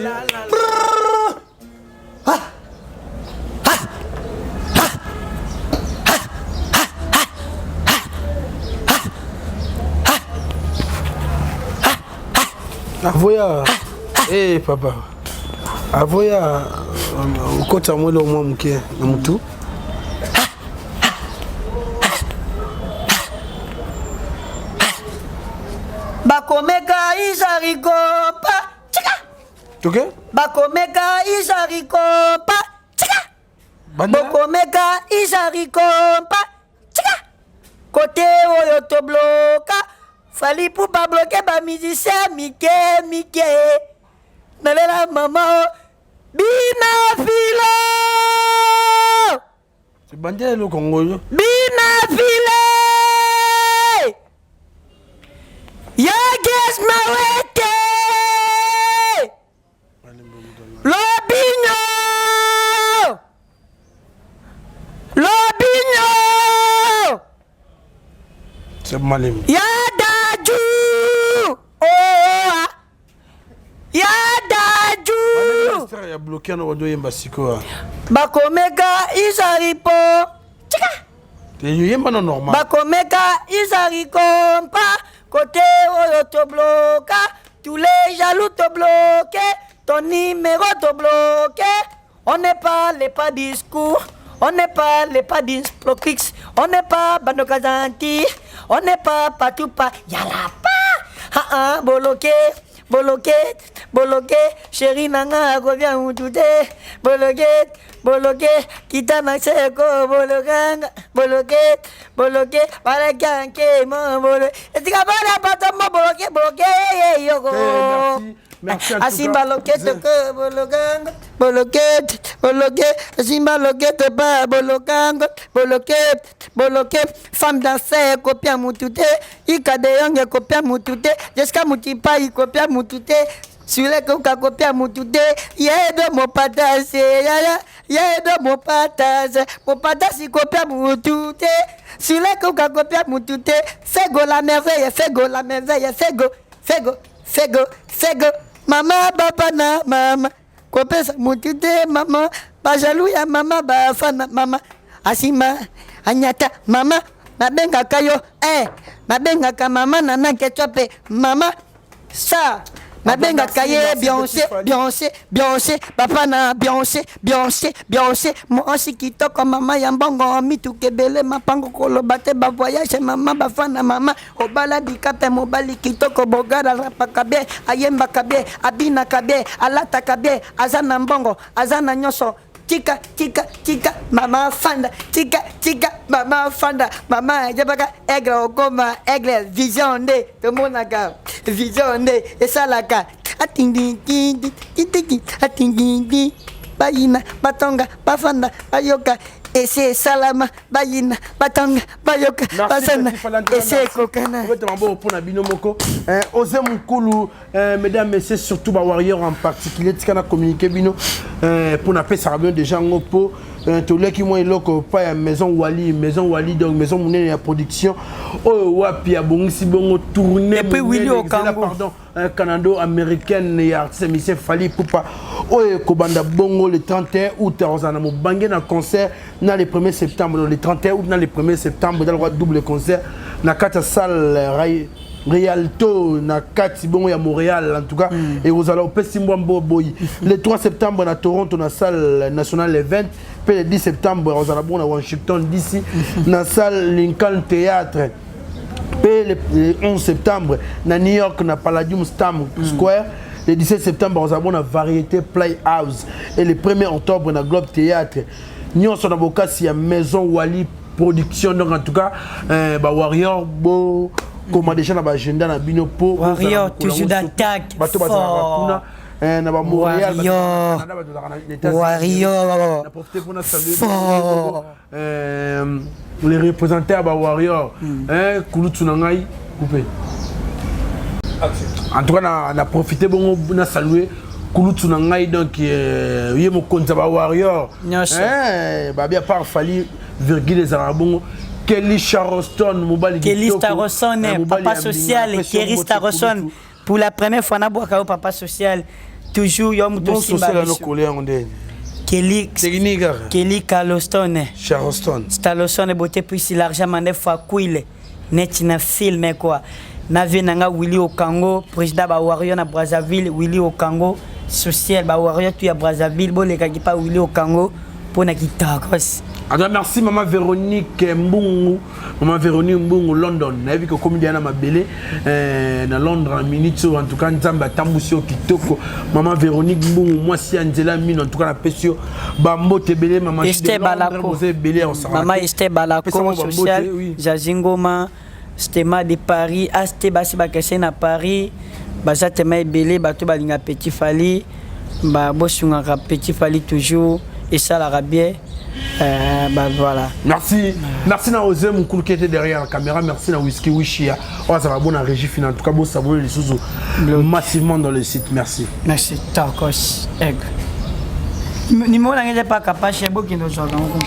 Avoya. Eh papa. Avoya okota mwele mwa moke na mutu. Bakomeka izarikopa tika. Toke? Bakomeka izarikopa tika. Bokomeka izarikopa tika. Kote oyo tobloka Fally Ipupa bloke ba musicien mike mike. Nalela mama bina filo. Ebandi eloko yango yo. Bina file. Ya Gres Mawete. Lobinho. Lobinho. C'est malim. Ya Daju. Oh, ah. Ya Daju. Ya bloqué na wado yemba sikoyo. Bakomeka izaripo. Tika. Yemba no normal. Bakomeka izarikompa kote oyo tobloka tous les jaloux te bloqué ton numéro te bloqué. On n'est pas les pas discours, on n'est pas les pas disprocrix, on n'est pas bandokazanti, on n'est pas partout pas yala pas. Ah ah boloké, boloké, boloké, chéri nanga revient où tout est. Boloké, boloké, kita na seko bolokanga, boloké, boloké, balakanke mo bolo. Etika bala pato mo boloké, boloké yoko. Merci. Merci en tout Asimba cas. loketo ko bolokanga, boloket, boloke, asimba loketo pa bolokanga, boloke, boloke, femme danser kopia mutu te, ika de yonge kopia mutu te, Jessica Mutipa kopia mutu te, Sule koka kopia mutu te, yedo mopatase, yaya, yedo mopatase, mopatasi kopia mutu te, Sule koka kopia mutu te, fego la merveille, fego la merveille, fego, fego, fego, fego, mama papa na mama, kopesa mutu te mama, bajalu ya mama bafana mama, asima anyata mama, nabengaka yo eh, nabengaka mama nana ketchup mama sa nabengaka ye Beyoncé, Beyoncé, Beyoncé, papa na Beyoncé, Beyoncé, Beyoncé, mwasi kitoko mama ya mbongo mituka ebele mapango koloba te ba voyage mama bafana mama obala bikape mobali kitoko bogara rapaka bien ayembaka bien abinaka bien alataka bien aza na mbongo aza na nyonso tika tika tika mama fanda tika tika mama fanda mama ayebaka aigle okoma aigle vision nde tomonaka vision nde esalaka atinditindi atindindi bayina batonga bafanda bayoka ese esalama bayina batonga bayoka basana ese ekokana. Obeta maboko mpona bino moko. Ose Mukulu, mesdames, messieurs, surtout ba warrior en particulier, tika na communiquer bino mpona apesaka bino déjà yango mpo toliaki mwa eloko pa ya Maison Wali, Maison Wali, donc maison monene ya production oyo wapi abongisi bongo tournée Et puis Willy monene, ezela, Okango. pardon, Canado américaine ya artiste musicien Fally Ipupa oyo ekobanda bongo le 31 août akozala na mobange na concert na le 1er septembre, donc le 31 août na le 1er septembre dans le double concert na kati ya salle Rialto na kati bongo ya Montréal en tout cas et ozala opesi mbwa mbo boyi le 3 septembre na Toronto na salle nationale le 20 pe le 10 septembre ozala bongo na Washington DC na salle Lincoln Theatre pe le 11 septembre na New York na Palladium Stam Square le 17 septembre ozala bongo na Variété Playhouse et le 1er octobre na Globe Théâtre nyonso na bokasi ya Maison Wali Production. Donc en tout cas ba warrior bo Bokoma déjà na baagenda na bino mpo Warrior, toujours d'attaque, bato bazalaka fort. kuna na bamontréal. Warrior. Warrior. Na profite mpona saluer Fort. Les représentants ya bawarrior, kulutu na ngai coupe. En tout cas, na profité bongo na saluer kulutu na ngai, donc ye mokonzi ya bawarrior. Nyonso. Babi à part Fally, virgule ezalaka bongo Kelly Charleston, mobali Kelly kitoko. Starosson, Mobali papa ya social, mbinga. Kelly Mbote Starosson. kulutu. Pour la première fois, nabwaka yo papa social. Toujours yo moto Bon osimba social biso. anokole yango ndeni? Kelly Technique kaka. Kelly Carloston. Charleston. Starosson beauté puis l'argent mande fakuile. Neti na film quoi. Na vie nanga Willy Okango, président ba Warrior na Brazzaville, Willy Okango social ba Warrior tu ya Brazzaville, bolekaki pa Willy Okango mpona kitokos. En tout cas, merci maman Véronique Mbungu, maman Véronique Mbungu London. Nayebi ko komi na mabele na Londres en minute oyo. En tout cas, Nzambe atambusi yo kitoko. Maman Véronique Mbungu, mwasi ya nzela mino, en tout cas napesi yo bambote ebele maman Esther Balako. Boza ebele ya osaka. Mama Esther Balako social, Zazi Ngoma, Stema de Paris, Ast basi bakese na Paris, baza tema ebele bato balinga Petit Fally, ba bosungaka Petit Fally toujours esalaka bien. Bah voilà. Merci. Merci na Osé Moukoul qui était derrière la caméra. Merci na Whisky Wishia. Oh, ça va bon la régie finale. En tout cas, bon s'abonner les sous massivement dans le site. Merci. Merci. Tokos. Egg. Numéro na ngai pas capable, bokende ozwaka ngo.